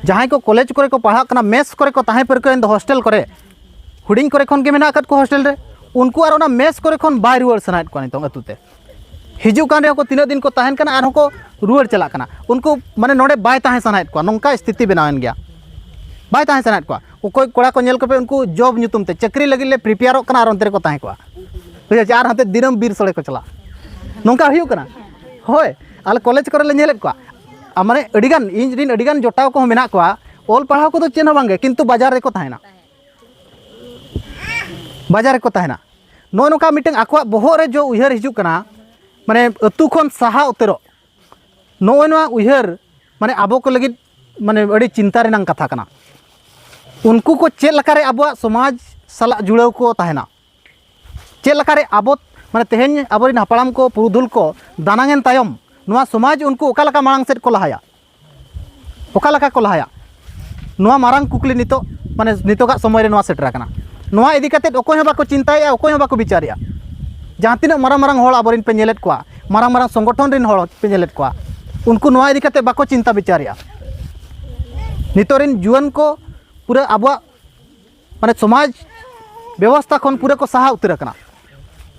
ᱡᱟᱦᱟᱸᱭ ᱠᱚ ᱠᱚᱞᱮᱡᱽ ᱠᱚᱨᱮ ᱠᱚ ᱯᱟᱲᱦᱟᱜ ᱠᱟᱱᱟ, ᱢᱮᱥ ᱠᱚᱨᱮ ᱠᱚ ᱛᱟᱦᱮᱸ ᱯᱟᱹᱨᱠᱟᱹᱣᱮᱱ ᱫᱚ, ᱦᱳᱥᱴᱮᱞ ᱠᱚᱨᱮ, ᱦᱩᱰᱤᱧ ᱠᱚᱨᱮ ᱠᱷᱚᱱ ᱜᱮ ᱢᱮᱱᱟᱜ ᱟᱠᱟᱫ ᱠᱚᱣᱟ ᱦᱳᱥᱴᱮᱞ ᱨᱮ, ᱩᱱᱠᱩ ᱟᱨ ᱚᱱᱟ ᱢᱮᱥ ᱠᱚᱨᱮ ᱠᱷᱚᱱ ᱵᱟᱭ ᱨᱩᱣᱟᱹᱲ ᱥᱟᱱᱟᱭᱮᱫ ᱠᱚᱣᱟ ᱱᱤᱛᱚᱝ ᱟᱹᱛᱩ ᱛᱮ᱾ ᱦᱤᱡᱩᱜ ᱠᱟᱱ ᱨᱮᱦᱚᱸ ᱠᱚ, ᱛᱤᱱᱟᱹᱜ ᱫᱤᱱ ᱠᱚ ᱛᱟᱦᱮᱱ ᱠᱟᱱᱟ, ᱟᱨᱦᱚᱸ ᱠᱚ ᱨᱩᱣᱟᱹᱲ ᱪᱟᱞᱟᱜ ᱠᱟᱱᱟ᱾ ᱩᱱᱠᱩ ᱢᱟᱱᱮ ᱱᱚᱰᱮ ᱵᱟᱭ ᱛᱟᱦᱮᱸ ᱥᱟᱱᱟᱭᱮᱫ ᱠᱚᱣᱟ, ᱱᱚᱝᱠᱟ ᱥᱛᱷᱤᱛᱤ ᱵᱮᱱᱟᱣᱮᱱ ᱜᱮᱭᱟ᱾ ᱵᱟᱭ ᱛᱟᱦᱮᱸ ᱥᱟᱱᱟᱭᱮᱫ ᱠᱚᱣᱟ᱾ ᱚᱠᱚᱭ ᱠᱚᱲᱟ ᱠᱚ ᱧᱮᱞ ᱠᱚᱯᱮ, ᱩᱱᱠᱩ ᱡᱚᱵ ᱧᱩᱛᱩᱢ ᱛᱮ, ᱪᱟᱹᱠᱨᱤ ᱞᱟᱹᱜᱤᱫ ᱞᱮ ᱯᱨᱤᱯᱮᱭᱟᱨᱚᱜ ᱠᱟᱱᱟ, ᱟᱨ ᱚᱱᱛᱮ ᱨᱮᱠᱚ ᱛᱟᱦᱮᱸ ᱠᱚᱜᱼᱟ᱾ ᱵᱩᱡᱷᱟᱹᱣ ᱪᱮ? ᱟᱨ ᱦᱟᱱᱛᱮ ᱫᱤᱱᱟᱹᱢ ᱵᱤᱨ ᱥᱳᱲᱮ ᱠᱚ ᱪᱟᱞᱟᱜᱼᱟ᱾ ᱱᱚᱝᱠᱟ ᱦᱩᱭᱩᱜ ᱠᱟᱱᱟ᱾ ᱦᱳᱭ, ᱟᱞᱮ ᱠᱚᱞᱮᱡᱽ ᱠᱚᱨᱮ ᱞᱮ ᱧᱮᱞᱮᱫ ᱠᱚᱣᱟ᱾ ᱟᱨ ᱢᱟᱱᱮ ᱟᱹᱰᱤᱜᱟᱱ, ᱤᱧ ᱨᱮᱱ ᱟᱹᱰᱤᱜᱟᱱ ᱡᱚᱴᱟᱣ ᱠᱚᱦᱚᱸ ᱢᱮᱱᱟᱜ ᱠᱚᱣᱟ, ᱚᱞ ᱯᱟᱲᱦᱟᱣ ᱠᱚᱫᱚ ᱪᱮᱫ ᱦᱚᱸ ᱵᱟᱝᱜᱮ, ᱠᱤᱱᱛᱩ ᱵᱟᱡᱟᱨ ᱨᱮᱠᱚ ᱛᱟᱦᱮᱱᱟ᱾ ᱵᱟᱡᱟᱨ ᱨᱮᱠᱚ ᱛᱟᱦᱮᱱᱟ᱾ ᱱᱚᱜᱼᱚ ᱱᱚᱝᱠᱟ ᱢᱤᱫᱴᱟᱝ ᱟᱠᱚᱣᱟᱜ ᱵᱚᱦᱚᱜ ᱨᱮ ᱡᱚ ᱩᱭᱦᱟᱹᱨ ᱦᱤᱡᱩᱜ ᱠᱟᱱᱟ, ᱢᱟᱱᱮ ᱟᱹᱛᱩ ᱠᱷᱚᱱ ᱥᱟᱦᱟ ᱩᱛᱟᱹᱨᱚᱜ᱾ ᱱᱚᱜᱼᱚᱭ ᱱᱚᱣᱟ ᱩᱭᱦᱟᱹᱨ, ᱢᱟᱱᱮ ᱟᱵᱚ ᱠᱚ ᱞᱟᱹᱜᱤᱫ, ᱢᱟᱱᱮ ᱟᱹᱰᱤ ᱪᱤᱱᱛᱟ ᱨᱮᱱᱟᱜ ᱠᱟᱛᱷᱟ ᱠᱟᱱᱟ᱾ ᱩᱱᱠᱩ ᱠᱚ ᱪᱮᱫ ᱞᱮᱠᱟᱨᱮ ᱟᱵᱚᱣᱟᱜ ᱥᱚᱢᱟᱡᱽ ᱥᱟᱞᱟᱜ ᱡᱩᱲᱟᱹᱣ ᱠᱚ ᱛᱟᱦᱮᱱᱟ? ᱪᱮᱫ ᱞᱮᱠᱟᱨᱮ ᱟᱵᱚ, ᱢᱟᱱᱮ ᱛᱮᱦᱮᱧ ᱟᱵᱚᱨᱮᱱ ᱦᱟᱯᱲᱟᱢ ᱠᱚ, ᱯᱩᱨᱩᱫᱷᱩᱞ ᱠᱚ ᱫᱟᱱᱟᱝ ᱮᱱ ᱛᱟᱭᱚᱢ, ᱱᱚᱣᱟ ᱥᱚᱢᱟᱡᱽ ᱩᱱᱠᱩ ᱚᱠᱟ ᱞᱮᱠᱟ ᱢᱟᱲᱟᱝ ᱥᱮᱫ ᱠᱚ ᱞᱟᱦᱟᱭᱟ? ᱚᱠᱟ ᱞᱮᱠᱟ ᱠᱚ ᱞᱟᱦᱟᱭᱟ? ᱱᱚᱣᱟ ᱢᱟᱨᱟᱝ ᱠᱩᱠᱞᱤ ᱱᱤᱛᱚᱜ, ᱢᱟᱱᱮ ᱱᱤᱛᱚᱜᱟᱜ ᱥᱚᱢᱚᱭ ᱨᱮ ᱱᱚᱣᱟ ᱥᱮᱴᱮᱨ ᱟᱠᱟᱱᱟ᱾ ᱱᱚᱣᱟ ᱤᱫᱤ ᱠᱟᱛᱮᱫ ᱚᱠᱚᱭ ᱦᱚᱸ ᱵᱟᱠᱚ ᱪᱤᱱᱛᱟᱹᱭᱮᱫᱼᱟ, ᱚᱠᱚᱭ ᱦᱚᱸ ᱵᱟᱠᱚ ᱵᱤᱪᱟᱨᱮᱫᱼᱟ᱾ ᱡᱟᱦᱟᱸ ᱛᱤᱱᱟᱹᱜ ᱢᱟᱨᱟᱝ ᱢᱟᱨᱟᱝ ᱦᱚᱲ ᱟᱵᱚᱨᱮᱱ ᱯᱮ ᱧᱮᱞᱮᱫ ᱠᱚᱣᱟ, ᱢᱟᱨᱟᱝ ᱢᱟᱨᱟᱝ ᱥᱚᱝᱜᱚᱴᱷᱚᱱ ᱨᱮᱱ ᱦᱚᱲ ᱯᱮ ᱧᱮᱞᱮᱫ ᱠᱚᱣᱟ, ᱩᱱᱠᱩ ᱱᱚᱣᱟ ᱤᱫᱤ ᱠᱟᱛᱮᱫ ᱵᱟᱠᱚ ᱪᱤᱱᱛᱟ ᱵᱤᱪᱟᱨᱮᱫᱼᱟ᱾ ᱱᱤᱛᱚᱜ ᱨᱮᱱ ᱡᱩᱣᱟᱹᱱ ᱠᱚ ᱯᱩᱨᱟᱹ ᱟᱵᱚᱣᱟᱜ, ᱢᱟᱱᱮ ᱥᱚᱢᱟᱡᱽ ᱵᱮᱵᱚᱥᱛᱷᱟ ᱠᱷᱚᱱ ᱯᱩᱨᱟᱹ ᱠᱚ ᱥᱟᱦᱟ ᱩᱛᱟᱹᱨ ᱟᱠᱟᱱᱟ᱾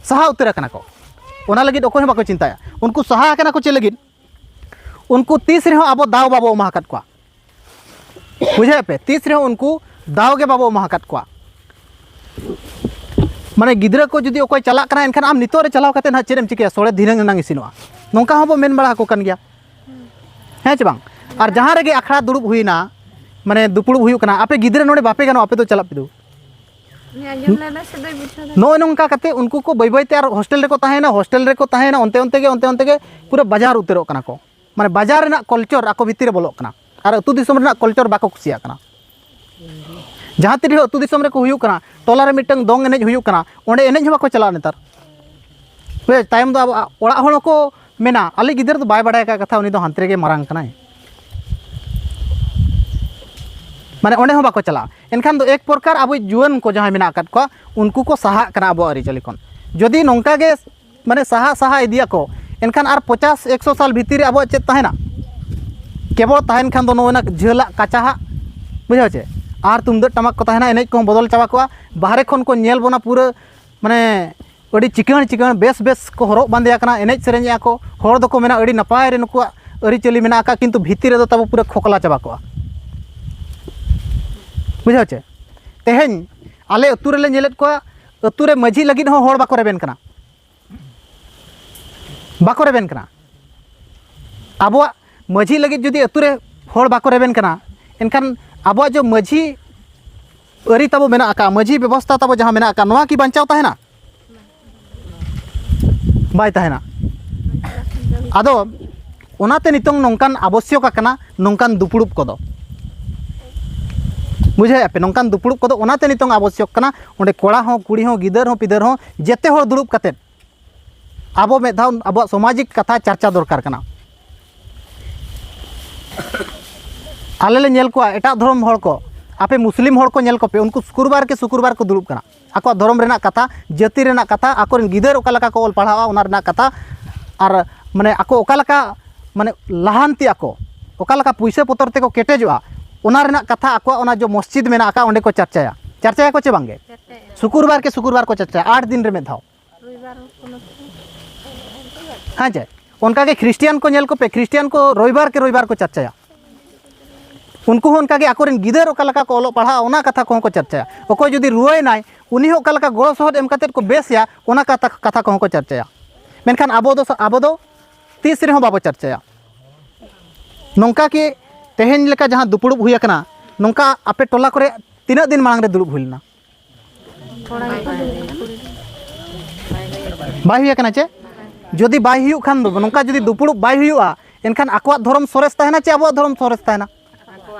ᱥᱟᱦᱟ ᱩᱛᱟᱹᱨ ᱟᱠᱟᱱᱟ ᱠᱚ᱾ ᱚᱱᱟ ᱞᱟᱹᱜᱤᱫ ᱚᱠᱚᱭ ᱦᱚᱸ ᱵᱟᱠᱚ ᱪᱤᱱᱛᱟᱹᱭᱟ᱾ ᱩᱱᱠᱩ ᱥᱟᱦᱟ ᱟᱠᱟᱱᱟ ᱠᱚ ᱪᱮᱫ ᱞᱟᱹᱜᱤᱫ? ᱩᱱᱠᱩ ᱛᱤᱥ ᱨᱮᱦᱚᱸ ᱟᱵᱚ ᱫᱟᱣ ᱵᱟᱵᱚ ᱮᱢᱟ ᱟᱠᱟᱫ ᱠᱚᱣᱟ᱾ ᱵᱩᱡᱷᱟᱹᱣ ᱯᱮ, ᱛᱤᱥ ᱨᱮᱦᱚᱸ ᱩᱱᱠᱩ ᱫᱟᱣ ᱜᱮ ᱵᱟᱵᱚ ᱮᱢᱟ ᱟᱠᱟᱫ ᱠᱚᱣᱟ᱾ ᱢᱟᱱᱮ ᱜᱤᱫᱽᱨᱟᱹ ᱠᱚ ᱡᱩᱫᱤ ᱚᱠᱚᱭ ᱪᱟᱞᱟᱜ ᱠᱟᱱᱟ, ᱮᱱᱠᱷᱟᱱ ᱟᱢ ᱱᱤᱛᱚᱜ ᱨᱮ ᱪᱟᱞᱟᱣ ᱠᱟᱛᱮ ᱱᱟᱦᱟᱜ ᱪᱮᱫ ᱮᱢ ᱪᱤᱠᱟᱹᱭᱟ? ᱥᱚᱲᱮ ᱫᱷᱤᱱᱟᱹᱝ ᱮᱱᱟᱝ ᱤᱥᱤᱱᱚᱜᱼᱟ, ᱱᱚᱝᱠᱟ ᱦᱚᱸᱵᱚ ᱢᱮᱱ ᱵᱟᱲᱟ ᱟᱠᱚ ᱠᱟᱱ ᱜᱮᱭᱟ᱾ ᱦᱮᱸ ᱪᱮ ᱵᱟᱝ? ᱟᱨ ᱡᱟᱦᱟᱸ ᱨᱮᱜᱮ ᱟᱠᱷᱲᱟ ᱫᱩᱲᱩᱵ ᱦᱩᱭᱱᱟ, ᱢᱟᱱᱮ ᱫᱩᱯᱲᱩᱵ ᱦᱩᱭᱩᱜ ᱠᱟᱱᱟ, ᱟᱯᱮ ᱜᱤᱫᱽᱨᱟᱹ ᱱᱚᱰᱮ ᱵᱟᱯᱮ ᱜᱟᱱᱚᱜᱼᱟ, ᱟᱯᱮ ᱫᱚ ᱪᱟᱞᱟᱜ ᱯᱮ ᱫᱩ᱾ ᱱᱚᱜᱼᱚᱭ ᱱᱚᱝᱠᱟ ᱠᱟᱛᱮ ᱩᱱᱠᱩ ᱠᱚ ᱵᱟᱹᱭ ᱵᱟᱹᱭ ᱛᱮ ᱟᱨ ᱦᱳᱥᱴᱮᱞ ᱨᱮᱠᱚ ᱛᱟᱦᱮᱸᱭᱮᱱᱟ, ᱦᱳᱥᱴᱮᱞ ᱨᱮᱠᱚ ᱛᱟᱦᱮᱸᱭᱮᱱᱟ, ᱚᱱᱛᱮ ᱚᱱᱛᱮ ᱜᱮ, ᱚᱱᱛᱮ ᱚᱱᱛᱮ ᱜᱮ ᱯᱩᱨᱟᱹ ᱵᱟᱡᱟᱨ ᱩᱛᱟᱹᱨᱚᱜ ᱠᱟᱱᱟ ᱠᱚ᱾ ᱢᱟᱱᱮ ᱵᱟᱡᱟᱨ ᱨᱮᱱᱟᱜ ᱠᱟᱞᱪᱟᱨ ᱟᱠᱚ ᱵᱷᱤᱛᱤᱨ ᱨᱮ ᱵᱚᱞᱚᱜ ᱠᱟᱱᱟ, ᱟᱨ ᱟᱹᱛᱩ ᱫᱤᱥᱚᱢ ᱨᱮᱱᱟᱜ ᱠᱟᱞᱪᱟᱨ ᱵᱟᱠᱚ ᱠᱩᱥᱤᱭᱟᱜ ᱠᱟᱱᱟ᱾ ᱡᱟᱦᱟᱸ ᱛᱤᱱ ᱨᱮᱦᱚᱸ ᱟᱹᱛᱩ ᱫᱤᱥᱚᱢ ᱨᱮᱠᱚ ᱦᱩᱭᱩᱜ ᱠᱟᱱᱟ, ᱴᱚᱞᱟ ᱨᱮ ᱢᱤᱫᱴᱟᱝ ᱫᱚᱝ ᱮᱱᱮᱡ ᱦᱩᱭᱩᱜ ᱠᱟᱱᱟ, ᱚᱸᱰᱮ ᱮᱱᱮᱡ ᱦᱚᱸ ᱵᱟᱠᱚ ᱪᱟᱞᱟᱜᱼᱟ ᱱᱮᱛᱟᱨ᱾ ᱦᱳᱭ, ᱛᱟᱭᱚᱢ ᱫᱚ ᱟᱵᱚ ᱚᱲᱟᱜ ᱦᱚᱲ ᱦᱚᱸᱠᱚ ᱢᱮᱱᱟ, "ᱟᱞᱮ ᱜᱤᱫᱟᱹᱨ ᱫᱚ ᱵᱟᱭ ᱵᱟᱲᱟᱭ ᱟᱠᱟᱫ ᱠᱟᱛᱷᱟ, ᱩᱱᱤ ᱫᱚ ᱦᱟᱱᱛᱮ ᱨᱮᱜᱮ ᱢᱟᱨᱟᱝ ᱠᱟᱱᱟᱭ᱾" ᱢᱟᱱᱮ ᱚᱸᱰᱮ ᱦᱚᱸ ᱵᱟᱠᱚ ᱪᱟᱞᱟᱜᱼᱟ᱾ ᱮᱱᱠᱷᱟᱱ ᱫᱚ ᱮᱠ ᱯᱨᱚᱠᱟᱨ ᱟᱵᱚ ᱡᱩᱣᱟᱹᱱ ᱠᱚ ᱡᱟᱦᱟᱸᱭ ᱢᱮᱱᱟᱜ ᱟᱠᱟᱫ ᱠᱚᱣᱟ, ᱩᱱᱠᱩ ᱠᱚ ᱥᱟᱦᱟᱜ ᱠᱟᱱᱟ ᱟᱵᱚᱣᱟᱜ ᱟᱹᱨᱤᱪᱟᱹᱞᱤ ᱠᱷᱚᱱ᱾ ᱡᱩᱫᱤ ᱱᱚᱝᱠᱟ ᱜᱮ ᱢᱟᱱᱮ ᱥᱟᱦᱟ ᱥᱟᱦᱟ ᱤᱫᱤᱭᱟᱠᱚ, ᱮᱱᱠᱷᱟᱱ ᱟᱨ ᱯᱚᱪᱟᱥ ᱮᱠᱥᱚ ᱥᱟᱞ ᱵᱷᱤᱛᱤᱨ ᱨᱮ ᱟᱵᱚᱣᱟᱜ ᱪᱮᱫ ᱛᱟᱦᱮᱱᱟ? ᱠᱮᱵᱚᱞ ᱛᱟᱦᱮᱱ ᱠᱷᱟᱱ ᱫᱚ ᱱᱚᱜᱼᱚᱭ ᱱᱟ ᱡᱷᱟᱹᱞᱟᱜ ᱠᱟᱪᱟᱦᱟᱜ, ᱵᱩᱡᱷᱟᱹᱣ ᱪᱮ? ᱟᱨ ᱛᱩᱢᱫᱟᱹᱜ ᱴᱟᱢᱟᱠ ᱠᱚ ᱛᱟᱦᱮᱱᱟ, ᱮᱱᱮᱡ ᱠᱚᱦᱚᱸ ᱵᱚᱫᱚᱞ ᱪᱟᱵᱟ ᱠᱚᱜᱼᱟ᱾ ᱵᱟᱦᱨᱮ ᱠᱷᱚᱱ ᱠᱚ ᱧᱮᱞ ᱵᱚᱱᱟ, ᱯᱩᱨᱟᱹ ᱢᱟᱱᱮ ᱟᱹᱰᱤ ᱪᱤᱠᱟᱹᱬ ᱪᱤᱠᱟᱹᱬ ᱵᱮᱥ ᱵᱮᱥ ᱠᱚ ᱦᱚᱨᱚᱜ ᱵᱟᱸᱫᱮ ᱟᱠᱟᱱᱟ, ᱮᱱᱮᱡ ᱥᱮᱨᱮᱧᱮᱜᱼᱟ ᱠᱚ᱾ ᱦᱚᱲ ᱫᱚᱠᱚ ᱢᱮᱱᱟ ᱟᱹᱰᱤ ᱱᱟᱯᱟᱭ ᱨᱮ ᱱᱩᱠᱩᱣᱟᱜ ᱟᱹᱨᱤᱪᱟᱹᱞᱤ ᱢᱮᱱᱟᱜ ᱟᱠᱟᱫ, ᱠᱤᱱᱛᱩ ᱵᱷᱤᱛᱤᱨ ᱨᱮᱫᱚ ᱛᱟᱵᱚ ᱯᱩᱨᱟᱹ ᱠᱷᱚᱠᱞᱟ ᱪᱟᱵᱟ ᱠᱚᱜᱼᱟ᱾ ᱵᱩᱡᱷᱟᱹᱣ ᱪᱮ? ᱛᱮᱦᱮᱧ ᱟᱞᱮ ᱟᱹᱛᱩ ᱨᱮᱞᱮ ᱧᱮᱞᱮᱫ ᱠᱚᱣᱟ, ᱟᱹᱛᱩ ᱨᱮ ᱢᱟᱹᱡᱷᱤ ᱞᱟᱹᱜᱤᱫ ᱦᱚᱸ ᱦᱚᱲ ᱵᱟᱠᱚ ᱨᱮᱵᱮᱱ ᱠᱟᱱᱟ, ᱵᱟᱠᱚ ᱨᱮᱵᱮᱱ ᱠᱟᱱᱟ᱾ ᱟᱵᱚᱣᱟᱜ ᱢᱟᱹᱡᱷᱤ ᱞᱟᱹᱜᱤᱫ ᱡᱩᱫᱤ ᱟᱹᱛᱩ ᱨᱮ ᱦᱚᱲ ᱵᱟᱠᱚ ᱨᱮᱵᱮᱱ ᱠᱟᱱᱟ, ᱮᱱᱠᱷᱟᱱ ᱟᱵᱚᱣᱟᱜ ᱡᱮ ᱢᱟᱹᱡᱷᱤ ᱟᱹᱨᱤ ᱛᱟᱵᱚ ᱢᱮᱱᱟᱜ ᱟᱠᱟᱫ, ᱢᱟᱹᱡᱷᱤ ᱵᱮᱵᱚᱥᱛᱷᱟ ᱛᱟᱵᱚ ᱡᱟᱦᱟᱸ ᱢᱮᱱᱟᱜ ᱟᱠᱟᱫ, ᱱᱚᱣᱟ ᱠᱤ ᱵᱟᱧᱪᱟᱣ ᱛᱟᱦᱮᱱᱟ? ᱵᱟᱭ ᱛᱟᱦᱮᱱᱟ᱾ ᱟᱫᱚ ᱚᱱᱟᱛᱮ ᱱᱤᱛᱚᱝ ᱱᱚᱝᱠᱟᱱ ᱟᱵᱚᱥᱭᱚᱠ ᱟᱠᱟᱱᱟ ᱱᱚᱝᱠᱟᱱ ᱫᱩᱯᱲᱩᱵ ᱠᱚᱫᱚ᱾ ᱵᱩᱡᱷᱟᱹᱣᱮᱫᱼᱟ ᱯᱮ? ᱱᱚᱝᱠᱟᱱ ᱫᱩᱯᱲᱩᱵ ᱠᱚᱫᱚ ᱚᱱᱟᱛᱮ ᱱᱤᱛᱚᱝ ᱟᱵᱚᱥᱭᱚᱠ ᱠᱟᱱᱟ᱾ ᱚᱸᱰᱮ ᱠᱚᱲᱟ ᱦᱚᱸ, ᱠᱩᱲᱤ ᱦᱚᱸ, ᱜᱤᱫᱟᱹᱨ ᱦᱚᱸ, ᱯᱤᱫᱟᱹᱨ ᱦᱚᱸ, ᱡᱮᱛᱮ ᱦᱚᱲ ᱫᱩᱲᱩᱵ ᱠᱟᱛᱮᱫ ᱟᱵᱚ ᱢᱤᱫ ᱫᱷᱟᱣ ᱟᱵᱚᱣᱟᱜ ᱥᱟᱢᱟᱡᱤᱠ ᱠᱟᱛᱷᱟ ᱪᱟᱨᱪᱟ ᱫᱚᱨᱠᱟᱨ ᱠᱟᱱᱟ᱾ ᱟᱞᱮ ᱞᱮ ᱧᱮᱞ ᱠᱚᱣᱟ ᱮᱴᱟᱜ ᱫᱷᱚᱨᱚᱢ ᱦᱚᱲ ᱠᱚ, ᱟᱯᱮ ᱢᱩᱥᱞᱤᱢ ᱦᱚᱲ ᱠᱚ ᱧᱮᱞ ᱠᱚᱯᱮ, ᱩᱱᱠᱩ ᱥᱩᱠᱩᱨᱵᱟᱨ ᱠᱮ ᱥᱩᱠᱩᱨᱵᱟᱨ ᱠᱚ ᱫᱩᱲᱩᱵ ᱠᱟᱱᱟ᱾ ᱟᱠᱚᱣᱟᱜ ᱫᱷᱚᱨᱚᱢ ᱨᱮᱱᱟᱜ ᱠᱟᱛᱷᱟ, ᱡᱟᱹᱛᱤ ᱨᱮᱱᱟᱜ ᱠᱟᱛᱷᱟ, ᱟᱠᱚᱨᱮᱱ ᱜᱤᱫᱟᱹᱨ ᱚᱠᱟ ᱞᱮᱠᱟ ᱠᱚ ᱚᱞ ᱯᱟᱲᱦᱟᱜᱼᱟ ᱚᱱᱟ ᱨᱮᱱᱟᱜ ᱠᱟᱛᱷᱟ, ᱟᱨ ᱢᱟᱱᱮ ᱟᱠᱚ ᱚᱠᱟ ᱞᱮᱠᱟ ᱢᱟᱱᱮ ᱞᱟᱦᱟᱱᱛᱤ ᱟᱠᱚ, ᱚᱠᱟ ᱞᱮᱠᱟ ᱯᱩᱭᱥᱟᱹ ᱯᱚᱛᱚᱨ ᱛᱮᱠᱚ ᱠᱮᱴᱮᱡᱚᱜᱼᱟ, ᱚᱱᱟ ᱨᱮᱱᱟᱜ ᱠᱟᱛᱷᱟ ᱟᱠᱚᱣᱟᱜ ᱚᱱᱟ ᱡᱮ ᱢᱚᱥᱡᱤᱫ ᱢᱮᱱᱟᱜ ᱟᱠᱟᱫ ᱚᱸᱰᱮ ᱠᱚ ᱪᱟᱨᱪᱟᱭᱟ᱾ ᱪᱟᱨᱪᱟᱭᱟᱠᱚ ᱪᱮ ᱵᱟᱝᱜᱮ? ᱥᱩᱠᱩᱨᱵᱟᱨ ᱠᱮ ᱥᱩᱠᱩᱨᱵᱟᱨ ᱠᱚ ᱪᱟᱨᱪᱟᱭᱟ, ᱟᱴ ᱫᱤᱱ ᱨᱮ ᱢᱤᱫ ᱫᱷᱟᱣ᱾ ᱦᱮᱸ ᱪᱮ? ᱚᱱᱠᱟᱜᱮ ᱠᱷᱨᱤᱥᱴᱤᱭᱟᱱ ᱠᱚ ᱧᱮᱞ ᱠᱚᱯᱮ, ᱠᱷᱨᱤᱥᱴᱤᱭᱟᱱ ᱠᱚ ᱨᱚᱵᱤᱵᱟᱨ ᱠᱮ ᱨᱚᱵᱤᱵᱟᱨ ᱠᱚ ᱪᱟᱨᱪᱟᱭᱟ᱾ ᱩᱱᱠᱩ ᱦᱚᱸ ᱚᱱᱠᱟᱜᱮ ᱟᱠᱚᱨᱮᱱ ᱜᱤᱫᱟᱹᱨ ᱚᱠᱟ ᱞᱮᱠᱟ ᱠᱚ ᱚᱞᱚᱜ ᱯᱟᱲᱦᱟᱜᱼᱟ ᱚᱱᱟ ᱠᱟᱛᱷᱟ ᱠᱚᱦᱚᱸ ᱠᱚ ᱪᱟᱨᱪᱟᱭᱟ᱾ ᱚᱠᱚᱭ ᱡᱩᱫᱤ ᱨᱩᱣᱟᱹᱭᱮᱱᱟᱭ ᱩᱱᱤ ᱦᱚᱸ ᱚᱠᱟ ᱞᱮᱠᱟ ᱜᱚᱲᱚ ᱥᱚᱦᱚᱫ ᱮᱢ ᱠᱟᱛᱮᱫ ᱠᱚ ᱵᱮᱥᱮᱭᱟ ᱚᱱᱟ ᱠᱟᱛᱷᱟ, ᱠᱟᱛᱷᱟ ᱠᱚᱦᱚᱸ ᱠᱚ ᱪᱟᱨᱪᱟᱭᱟ᱾ ᱢᱮᱱᱠᱷᱟᱱ ᱟᱵᱚ ᱫᱚ, ᱟᱵᱚ ᱫᱚ ᱛᱤᱥ ᱨᱮᱦᱚᱸ ᱵᱟᱵᱚ ᱪᱟᱨᱪᱟᱭᱟ᱾ ᱱᱚᱝᱠᱟ ᱠᱤ ᱛᱮᱦᱮᱧ ᱞᱮᱠᱟ ᱡᱟᱦᱟᱸ ᱫᱩᱯᱲᱩᱵ ᱦᱩᱭ ᱟᱠᱟᱱᱟ, ᱱᱚᱝᱠᱟ ᱟᱯᱮ ᱴᱚᱞᱟ ᱠᱚᱨᱮ ᱛᱤᱱᱟᱹᱜ ᱫᱤᱱ ᱢᱟᱲᱟᱝ ᱨᱮ ᱫᱩᱲᱩᱵ ᱦᱩᱭ ᱞᱮᱱᱟ? ᱵᱟᱭ ᱦᱩᱭ ᱟᱠᱟᱱᱟ ᱪᱮ? ᱡᱩᱫᱤ ᱵᱟᱭ ᱦᱩᱭᱩᱜ ᱠᱷᱟᱱ ᱫᱚ, ᱱᱚᱝᱠᱟ ᱡᱩᱫᱤ ᱫᱩᱯᱲᱩᱵ ᱵᱟᱭ ᱦᱩᱭᱩᱜᱼᱟ, ᱮᱱᱠᱷᱟᱱ ᱟᱠᱚᱣᱟᱜ ᱫᱷᱚᱨᱚᱢ ᱥᱚᱨᱮᱥ ᱛᱟᱦᱮᱱᱟ ᱪᱮ ᱟᱵᱚᱣᱟᱜ ᱫᱷᱚᱨᱚᱢ ᱥᱚᱨᱮᱥ ᱛᱟᱦᱮᱱᱟ?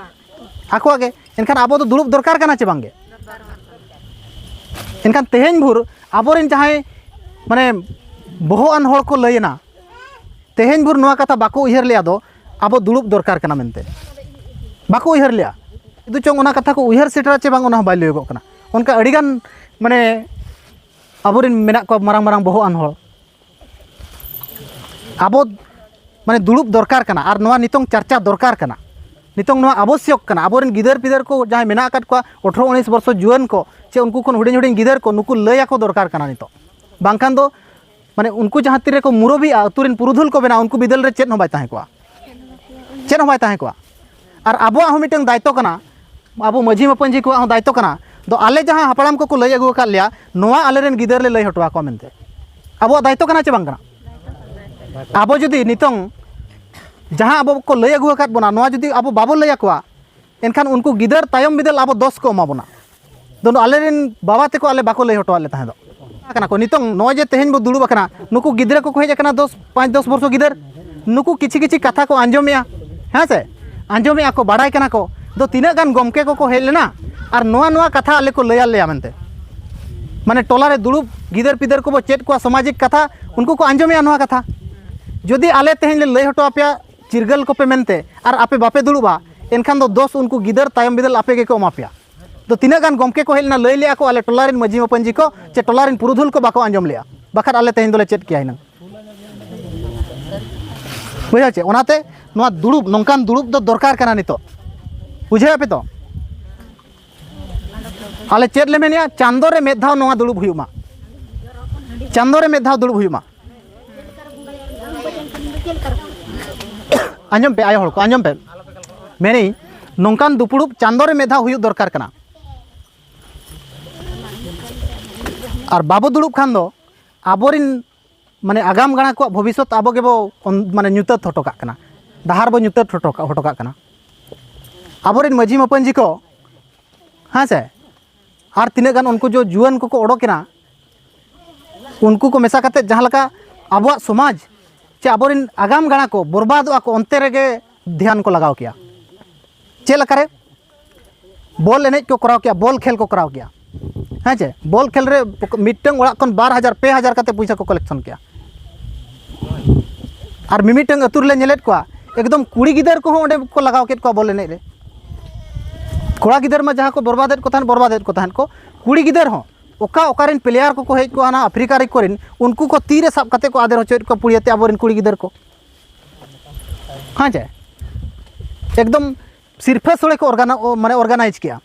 ᱟᱠᱚᱣᱟᱜ ᱜᱮ᱾ ᱮᱱᱠᱷᱟᱱ ᱟᱵᱚ ᱫᱚ ᱫᱩᱲᱩᱵ ᱫᱚᱨᱠᱟᱨ ᱠᱟᱱᱟ ᱪᱮ ᱵᱟᱝᱜᱮ? ᱮᱱᱠᱷᱟᱱ ᱛᱮᱦᱮᱧ ᱵᱷᱳᱨ ᱟᱵᱚᱨᱮᱱ ᱡᱟᱦᱟᱸᱭ ᱢᱟᱱᱮ ᱵᱚᱦᱚᱜ ᱟᱱ ᱦᱚᱲ ᱠᱚ ᱞᱟᱹᱭᱮᱱᱟ, ᱛᱮᱦᱮᱧ ᱵᱷᱳᱨ ᱱᱚᱣᱟ ᱠᱟᱛᱷᱟ ᱵᱟᱠᱚ ᱩᱭᱦᱟᱹᱨ ᱞᱮᱫᱼᱟ ᱫᱚ ᱟᱵᱚ ᱫᱩᱲᱩᱵ ᱫᱚᱨᱠᱟᱨ ᱠᱟᱱᱟ ᱢᱮᱱᱛᱮ, ᱵᱟᱠᱚ ᱩᱭᱦᱟᱹᱨ ᱞᱮᱫᱼᱟ᱾ ᱥᱩᱫᱷᱩ ᱪᱚᱝ ᱚᱱᱟ ᱠᱟᱛᱷᱟ ᱠᱚ ᱩᱭᱦᱟᱹᱨ ᱥᱮᱴᱮᱨᱟ ᱪᱮ ᱵᱟᱝ, ᱚᱱᱟ ᱦᱚᱸ ᱵᱟᱭ ᱞᱟᱹᱭᱚᱜᱚᱜ ᱠᱟᱱᱟ᱾ ᱚᱱᱠᱟ ᱟᱹᱰᱤᱜᱟᱱ, ᱢᱟᱱᱮ, ᱟᱵᱚᱨᱮᱱ ᱢᱮᱱᱟᱜ ᱠᱚᱣᱟ ᱢᱟᱨᱟᱝ ᱢᱟᱨᱟᱝ ᱵᱚᱦᱚᱜ ᱟᱱ ᱦᱚᱲ᱾ ᱟᱵᱚ, ᱢᱟᱱᱮ, ᱫᱩᱲᱩᱵ ᱫᱚᱨᱠᱟᱨ ᱠᱟᱱᱟ ᱟᱨ ᱱᱚᱣᱟ ᱱᱤᱛᱚᱝ ᱪᱟᱨᱪᱟ ᱫᱚᱨᱠᱟᱨ ᱠᱟᱱᱟ᱾ ᱱᱤᱛᱚᱝ ᱱᱚᱣᱟ ᱟᱵᱚᱥᱭᱚᱠ ᱠᱟᱱᱟ᱾ ᱟᱵᱚᱨᱮᱱ ᱜᱤᱫᱟᱹᱨ ᱯᱤᱫᱟᱹᱨ ᱠᱚ ᱡᱟᱦᱟᱸᱭ ᱢᱮᱱᱟᱜ ᱟᱠᱟᱫ ᱠᱚᱣᱟ, ᱟᱴᱷᱨᱚ ᱩᱱᱤᱥ ᱵᱚᱨᱥᱚ ᱡᱩᱣᱟᱹᱱ ᱠᱚ, ᱪᱮ ᱩᱱᱠᱩ ᱠᱷᱚᱱ ᱦᱩᱰᱤᱧ ᱦᱩᱰᱤᱧ ᱜᱤᱫᱟᱹᱨ ᱠᱚ, ᱱᱩᱠᱩ ᱞᱟᱹᱭ ᱟᱠᱚ ᱫᱚᱨᱠᱟᱨ ᱠᱟᱱᱟ ᱱᱤᱛᱚᱜ᱾ ᱵᱟᱝᱠᱷᱟᱱ ᱫᱚ, ᱢᱟᱱᱮ, ᱩᱱᱠᱩ ᱡᱟᱦᱟᱸ ᱛᱤᱨᱮᱠᱚ ᱢᱩᱨᱚᱵᱤᱜᱼᱟ, ᱟᱹᱛᱩ ᱨᱮᱱ ᱯᱩᱨᱩᱫᱷᱩᱞ ᱠᱚ ᱵᱮᱱᱟᱜᱼᱟ, ᱩᱱᱠᱩ ᱵᱤᱫᱟᱹᱞ ᱨᱮ ᱪᱮᱫ ᱦᱚᱸ ᱵᱟᱭ ᱛᱟᱦᱮᱸ ᱠᱚᱜᱼᱟ᱾ ᱪᱮᱫ ᱦᱚᱸ ᱵᱟᱭ ᱛᱟᱦᱮᱸ ᱠᱚᱜᱼᱟ᱾ ᱟᱨ ᱟᱵᱚᱣᱟᱜ ᱦᱚᱸ ᱢᱤᱫᱴᱟᱝ ᱫᱟᱭᱤᱛᱛᱚ ᱠᱟᱱᱟ, ᱟᱵᱚ ᱢᱟᱹᱡᱷᱤ ᱢᱟᱯᱟᱹᱡᱷᱤ ᱠᱚᱣᱟᱜ ᱦᱚᱸ ᱫᱟᱭᱤᱛᱛᱚ ᱠᱟᱱᱟ᱾ ᱫᱚ ᱟᱞᱮ ᱡᱟᱦᱟᱸ ᱦᱟᱯᱲᱟᱢ ᱠᱚᱠᱚ ᱞᱟᱹᱭ ᱟᱹᱜᱩ ᱟᱠᱟᱫ ᱞᱮᱭᱟ, ᱱᱚᱣᱟ ᱟᱞᱮᱨᱮᱱ ᱜᱤᱫᱟᱹᱨ ᱞᱮ ᱞᱟᱹᱭ ᱦᱚᱴᱚ ᱟᱠᱚᱣᱟ ᱢᱮᱱᱛᱮ᱾ ᱟᱵᱚᱣᱟᱜ ᱫᱟᱭᱤᱛᱛᱚ ᱠᱟᱱᱟ ᱪᱮ ᱵᱟᱝ ᱠᱟᱱᱟ? ᱟᱵᱚ ᱡᱩᱫᱤ ᱱᱤᱛᱚᱝ ᱡᱟᱦᱟᱸ ᱟᱵᱚ ᱠᱚ ᱞᱟᱹᱭ ᱟᱹᱜᱩ ᱟᱠᱟᱫ ᱵᱚᱱᱟ, ᱱᱚᱣᱟ ᱡᱩᱫᱤ ᱟᱵᱚ ᱵᱟᱵᱚ ᱞᱟᱹᱭ ᱟᱠᱚᱣᱟ, ᱮᱱᱠᱷᱟᱱ ᱩᱱᱠᱩ ᱜᱤᱫᱟᱹᱨ ᱛᱟᱭᱚᱢ ᱵᱤᱫᱟᱹᱞ ᱟᱵᱚ ᱫᱚᱥ ᱠᱚ ᱮᱢᱟ ᱵᱚᱱᱟ᱾ ᱫᱚ ᱟᱞᱮᱨᱮᱱ ᱵᱟᱵᱟ ᱛᱮᱠᱚ ᱟᱞᱮ ᱵᱟᱠᱚ ᱞᱟᱹᱭ ᱦᱚᱴᱚᱣᱟᱫ ᱞᱮ ᱛᱟᱦᱮᱸ ᱫᱚ᱾ ᱠᱟᱱᱟ ᱠᱚ᱾ ᱱᱤᱛᱚᱝ ᱱᱚᱜᱼᱚᱭ ᱡᱮ ᱛᱮᱦᱮᱧ ᱵᱚ ᱫᱩᱲᱩᱵ ᱟᱠᱟᱱᱟ, ᱱᱩᱠᱩ ᱜᱤᱫᱽᱨᱟᱹ ᱠᱚᱠᱚ ᱦᱮᱡ ᱟᱠᱟᱱᱟ, ᱫᱚᱥ, ᱯᱟᱸᱪ ᱫᱚᱥ ᱵᱚᱨᱥᱚ ᱜᱤᱫᱟᱹᱨ, ᱱᱩᱠᱩ ᱠᱤᱪᱷᱤ ᱠᱤᱪᱷᱤ ᱠᱟᱛᱷᱟ ᱠᱚ ᱟᱸᱡᱚᱢᱮᱜᱼᱟ, ᱦᱮᱸ ᱥᱮ? ᱟᱸᱡᱚᱢᱮᱜᱼᱟ ᱠᱚ, ᱵᱟᱲᱟᱭ ᱠᱟᱱᱟ ᱠᱚ᱾ ᱫᱚ ᱛᱤᱱᱟᱹᱜ ᱜᱟᱱ ᱜᱚᱢᱠᱮ ᱠᱚᱠᱚ ᱦᱮᱡ ᱞᱮᱱᱟ ᱟᱨ ᱱᱚᱣᱟ, ᱱᱚᱣᱟ ᱠᱟᱛᱷᱟ ᱟᱞᱮ ᱠᱚ ᱞᱟᱹᱭᱟᱫ ᱞᱮᱭᱟ ᱢᱮᱱᱛᱮ᱾ ᱢᱟᱱᱮ, ᱴᱚᱞᱟ ᱨᱮ ᱫᱩᱲᱩᱵ ᱜᱤᱫᱟᱹᱨ ᱯᱤᱫᱟᱹᱨ ᱠᱚᱵᱚ ᱪᱮᱫ ᱠᱚᱣᱟ ᱥᱟᱢᱟᱡᱤᱠ ᱠᱟᱛᱷᱟ, ᱩᱱᱠᱩ ᱠᱚ ᱟᱸᱡᱚᱢᱮᱜᱼᱟ ᱱᱚᱣᱟ ᱠᱟᱛᱷᱟ᱾ ᱡᱩᱫᱤ ᱟᱞᱮ ᱛᱮᱦᱮᱧ ᱞᱮ ᱞᱟᱹᱭ ᱦᱚᱴᱚ ᱟᱯᱮᱭᱟ ᱪᱤᱨᱜᱟᱹᱞ ᱠᱚᱯᱮ ᱢᱮᱱᱛᱮ ᱟᱨ ᱟᱯᱮ ᱵᱟᱯᱮ ᱫᱩᱲᱩᱵᱼᱟ, ᱮᱱᱠᱷᱟᱱ ᱫᱚ ᱫᱚᱥ ᱩᱱᱠᱩ ᱜᱤᱫᱟᱹᱨ ᱛᱟᱭᱚᱢ ᱵᱤᱫᱟᱹᱞ ᱟᱯᱮ ᱜᱮᱠᱚ ᱮᱢᱟ ᱯᱮᱭᱟ᱾ ᱫᱚ ᱛᱤᱱᱟᱹᱜ ᱜᱟᱱ ᱜᱚᱢᱠᱮ ᱠᱚ ᱦᱮᱡ ᱞᱮᱱᱟ, ᱞᱟᱹᱭ ᱞᱮᱜᱼᱟ ᱠᱚ, ᱟᱞᱮ ᱴᱚᱞᱟ ᱨᱮᱱ ᱢᱟᱹᱡᱷᱤ ᱢᱟᱯᱟᱹᱡᱷᱤ ᱠᱚ ᱪᱮ ᱴᱚᱞᱟ ᱨᱮᱱ ᱯᱩᱨᱩᱫᱷᱩᱞ ᱠᱚ ᱵᱟᱠᱚ ᱟᱸᱡᱚᱢ ᱞᱮᱜᱼᱟ, ᱵᱟᱠᱷᱟᱱ ᱟᱞᱮ ᱛᱮᱦᱮᱧ ᱫᱚᱞᱮ ᱪᱮᱫ ᱠᱮᱭᱟ ᱦᱤᱱᱟᱹᱝ᱾ ᱵᱩᱡᱷᱟᱹᱣ ᱪᱮ? ᱚᱱᱟᱛᱮ ᱱᱚᱣᱟ ᱫᱩᱲᱩᱵ, ᱱᱚᱝᱠᱟᱱ ᱫᱩᱲᱩᱵ ᱫᱚ ᱫᱚᱨᱠᱟᱨ ᱠᱟᱱᱟ ᱱᱤᱛᱚᱜ᱾ ᱵᱩᱡᱷᱟᱹᱣ ᱟᱯᱮ ᱛᱚ? ᱟᱞᱮ ᱪᱮᱫ ᱞᱮ ᱢᱮᱱᱮᱜᱼᱟ? ᱪᱟᱸᱫᱚ ᱨᱮ ᱢᱤᱫ ᱫᱷᱟᱣ ᱱᱚᱣᱟ ᱫᱩᱲᱩᱵ ᱦᱩᱭᱩᱜ ᱢᱟ᱾ ᱪᱟᱸᱫᱚ ᱨᱮ ᱢᱤᱫ ᱫᱷᱟᱣ ᱫᱩᱲᱩᱵ ᱦᱩᱭᱩᱜ ᱢᱟ᱾ ᱟᱸᱡᱚᱢ ᱯᱮ, ᱟᱭᱳ ᱦᱚᱲ ᱠᱚ, ᱟᱸᱡᱚᱢ ᱯᱮ᱾ ᱢᱮᱱᱮᱜ ᱟᱹᱧ, ᱱᱚᱝᱠᱟᱱ ᱫᱩᱯᱲᱩᱵ ᱪᱟᱸᱫᱚ ᱨᱮ ᱢᱤᱫ ᱫᱷᱟᱣ ᱦᱩᱭᱩᱜ ᱫᱚᱨᱠᱟᱨ ᱠᱟᱱᱟ᱾ ᱟᱨ ᱵᱟᱵᱚ ᱫᱩᱲᱩᱵ ᱠᱷᱟᱱ ᱫᱚ ᱟᱵᱚᱨᱤᱱ, ᱢᱟᱱᱮ, ᱟᱜᱟᱢ ᱜᱟᱲᱟ ᱠᱚᱣᱟᱜ ᱵᱷᱚᱵᱤᱥᱥᱚᱛ ᱟᱵᱚ ᱜᱮᱵᱚ ᱚᱱ-, ᱢᱟᱱᱮ, ᱧᱩᱛᱟᱹᱛ ᱦᱚᱴᱚ ᱠᱟᱜ ᱠᱟᱱᱟ, ᱰᱟᱦᱟᱨ ᱵᱚ ᱧᱩᱛᱟᱹᱛ ᱦᱚᱴᱚ ᱠᱟᱜ, ᱦᱚᱴᱚ ᱠᱟᱜ ᱠᱟᱱᱟ᱾ ᱟᱵᱚᱨᱤᱱ ᱢᱟᱹᱡᱷᱤ ᱢᱟᱯᱟᱹᱡᱷᱤ ᱠᱚ, ᱦᱮᱸ ᱥᱮ, ᱟᱨ ᱛᱤᱱᱟᱹᱜ ᱜᱟᱱ ᱩᱱᱠᱩ ᱡᱚ ᱡᱩᱣᱟᱹᱱ ᱠᱚᱠᱚ ᱚᱰᱚᱠ ᱮᱱᱟ, ᱩᱱᱠᱩ ᱠᱚ ᱢᱮᱥᱟ ᱠᱟᱛᱮ ᱡᱟᱦᱟᱸ ᱞᱮᱠᱟ ᱟᱵᱚᱣᱟᱜ ᱥᱚᱢᱟᱡᱽ ᱪᱮ ᱟᱵᱚᱨᱤᱱ ᱟᱜᱟᱢ ᱜᱟᱲᱟ ᱠᱚ ᱵᱚᱨᱵᱟᱫᱚᱜᱼᱟ ᱠᱚ, ᱚᱱᱛᱮ ᱨᱮᱜᱮ ᱫᱷᱮᱭᱟᱱ ᱠᱚ ᱞᱟᱜᱟᱣ ᱠᱮᱭᱟ᱾ ᱪᱮᱫ ᱞᱮᱠᱟᱨᱮ? ᱵᱚᱞ ᱮᱱᱮᱡ ᱠᱚ ᱠᱚᱨᱟᱣ ᱠᱮᱭᱟ, ᱵᱚᱞ ᱠᱷᱮᱞ ᱠᱚ ᱠᱚᱨᱟᱣ ᱠᱮᱭᱟ᱾ ᱦᱮᱸ ᱪᱮ? ᱵᱚᱞ ᱠᱷᱮᱞ ᱨᱮ ᱢᱤᱫᱴᱟᱝ ᱚᱲᱟᱜ ᱠᱷᱚᱱ ᱵᱟᱨ ᱦᱟᱡᱟᱨ, ᱯᱮ ᱦᱟᱡᱟᱨ ᱠᱟᱛᱮ ᱯᱚᱭᱥᱟ ᱠᱚ ᱠᱟᱞᱮᱠᱥᱚᱱ ᱠᱮᱭᱟ᱾ ᱟᱨ ᱢᱤᱢᱤᱫᱴᱟᱝ ᱟᱹᱛᱩ ᱨᱮᱞᱮ ᱧᱮᱞᱮᱫ ᱠᱚᱣᱟ, ᱮᱠᱫᱚᱢ ᱠᱩᱲᱤ ᱜᱤᱫᱟᱹᱨ ᱠᱚᱦᱚᱸ ᱚᱸᱰᱮ ᱠᱚ ᱞᱟᱜᱟᱣ ᱠᱮᱫ ᱠᱚᱣᱟ ᱵᱚᱞ ᱮᱱᱮᱡ ᱨᱮ᱾ ᱠᱚᱲᱟ ᱜᱤᱫᱟᱹᱨ ᱢᱟ ᱡᱟᱦᱟᱸ ᱠᱚ ᱵᱚᱨᱵᱟᱫᱮᱫ ᱠᱚ ᱛᱟᱦᱮᱸᱫ, ᱵᱚᱨᱵᱟᱫᱮᱫ ᱠᱚ ᱛᱟᱦᱮᱸᱫ ᱠᱚ, ᱠᱩᱲᱤ ᱜᱤᱫᱟᱹᱨ ᱦᱚᱸ ᱚᱠᱟ ᱚᱠᱟᱨᱮᱱ ᱯᱞᱮᱭᱟᱨ ᱠᱚᱠᱚ ᱦᱮᱡ ᱠᱚᱜᱼᱟ ᱚᱱᱟ ᱟᱯᱷᱨᱤᱠᱟ ᱨᱮ ᱠᱚᱨᱮᱱ, ᱩᱱᱠᱩ ᱠᱚ ᱛᱤ ᱨᱮ ᱥᱟᱵ ᱠᱟᱛᱮ ᱠᱚ ᱟᱫᱮᱨ ᱦᱚᱪᱚᱭᱮᱫ ᱠᱚᱣᱟ ᱯᱩᱲᱤᱭᱟᱹ ᱛᱮ ᱟᱵᱚᱨᱮᱱ ᱠᱩᱲᱤ ᱜᱤᱫᱟᱹᱨ ᱠᱚ᱾ ᱦᱮᱸ ᱪᱮ? ᱮᱠᱫᱚᱢ ᱥᱤᱨᱯᱷᱟᱹ ᱥᱳᱲᱮ ᱠᱚ ᱚᱨᱜᱟᱱᱟ-, ᱢᱟᱱᱮ ᱚᱨᱜᱟᱱᱟᱭᱤᱡᱽ ᱠᱮᱜᱼᱟ᱾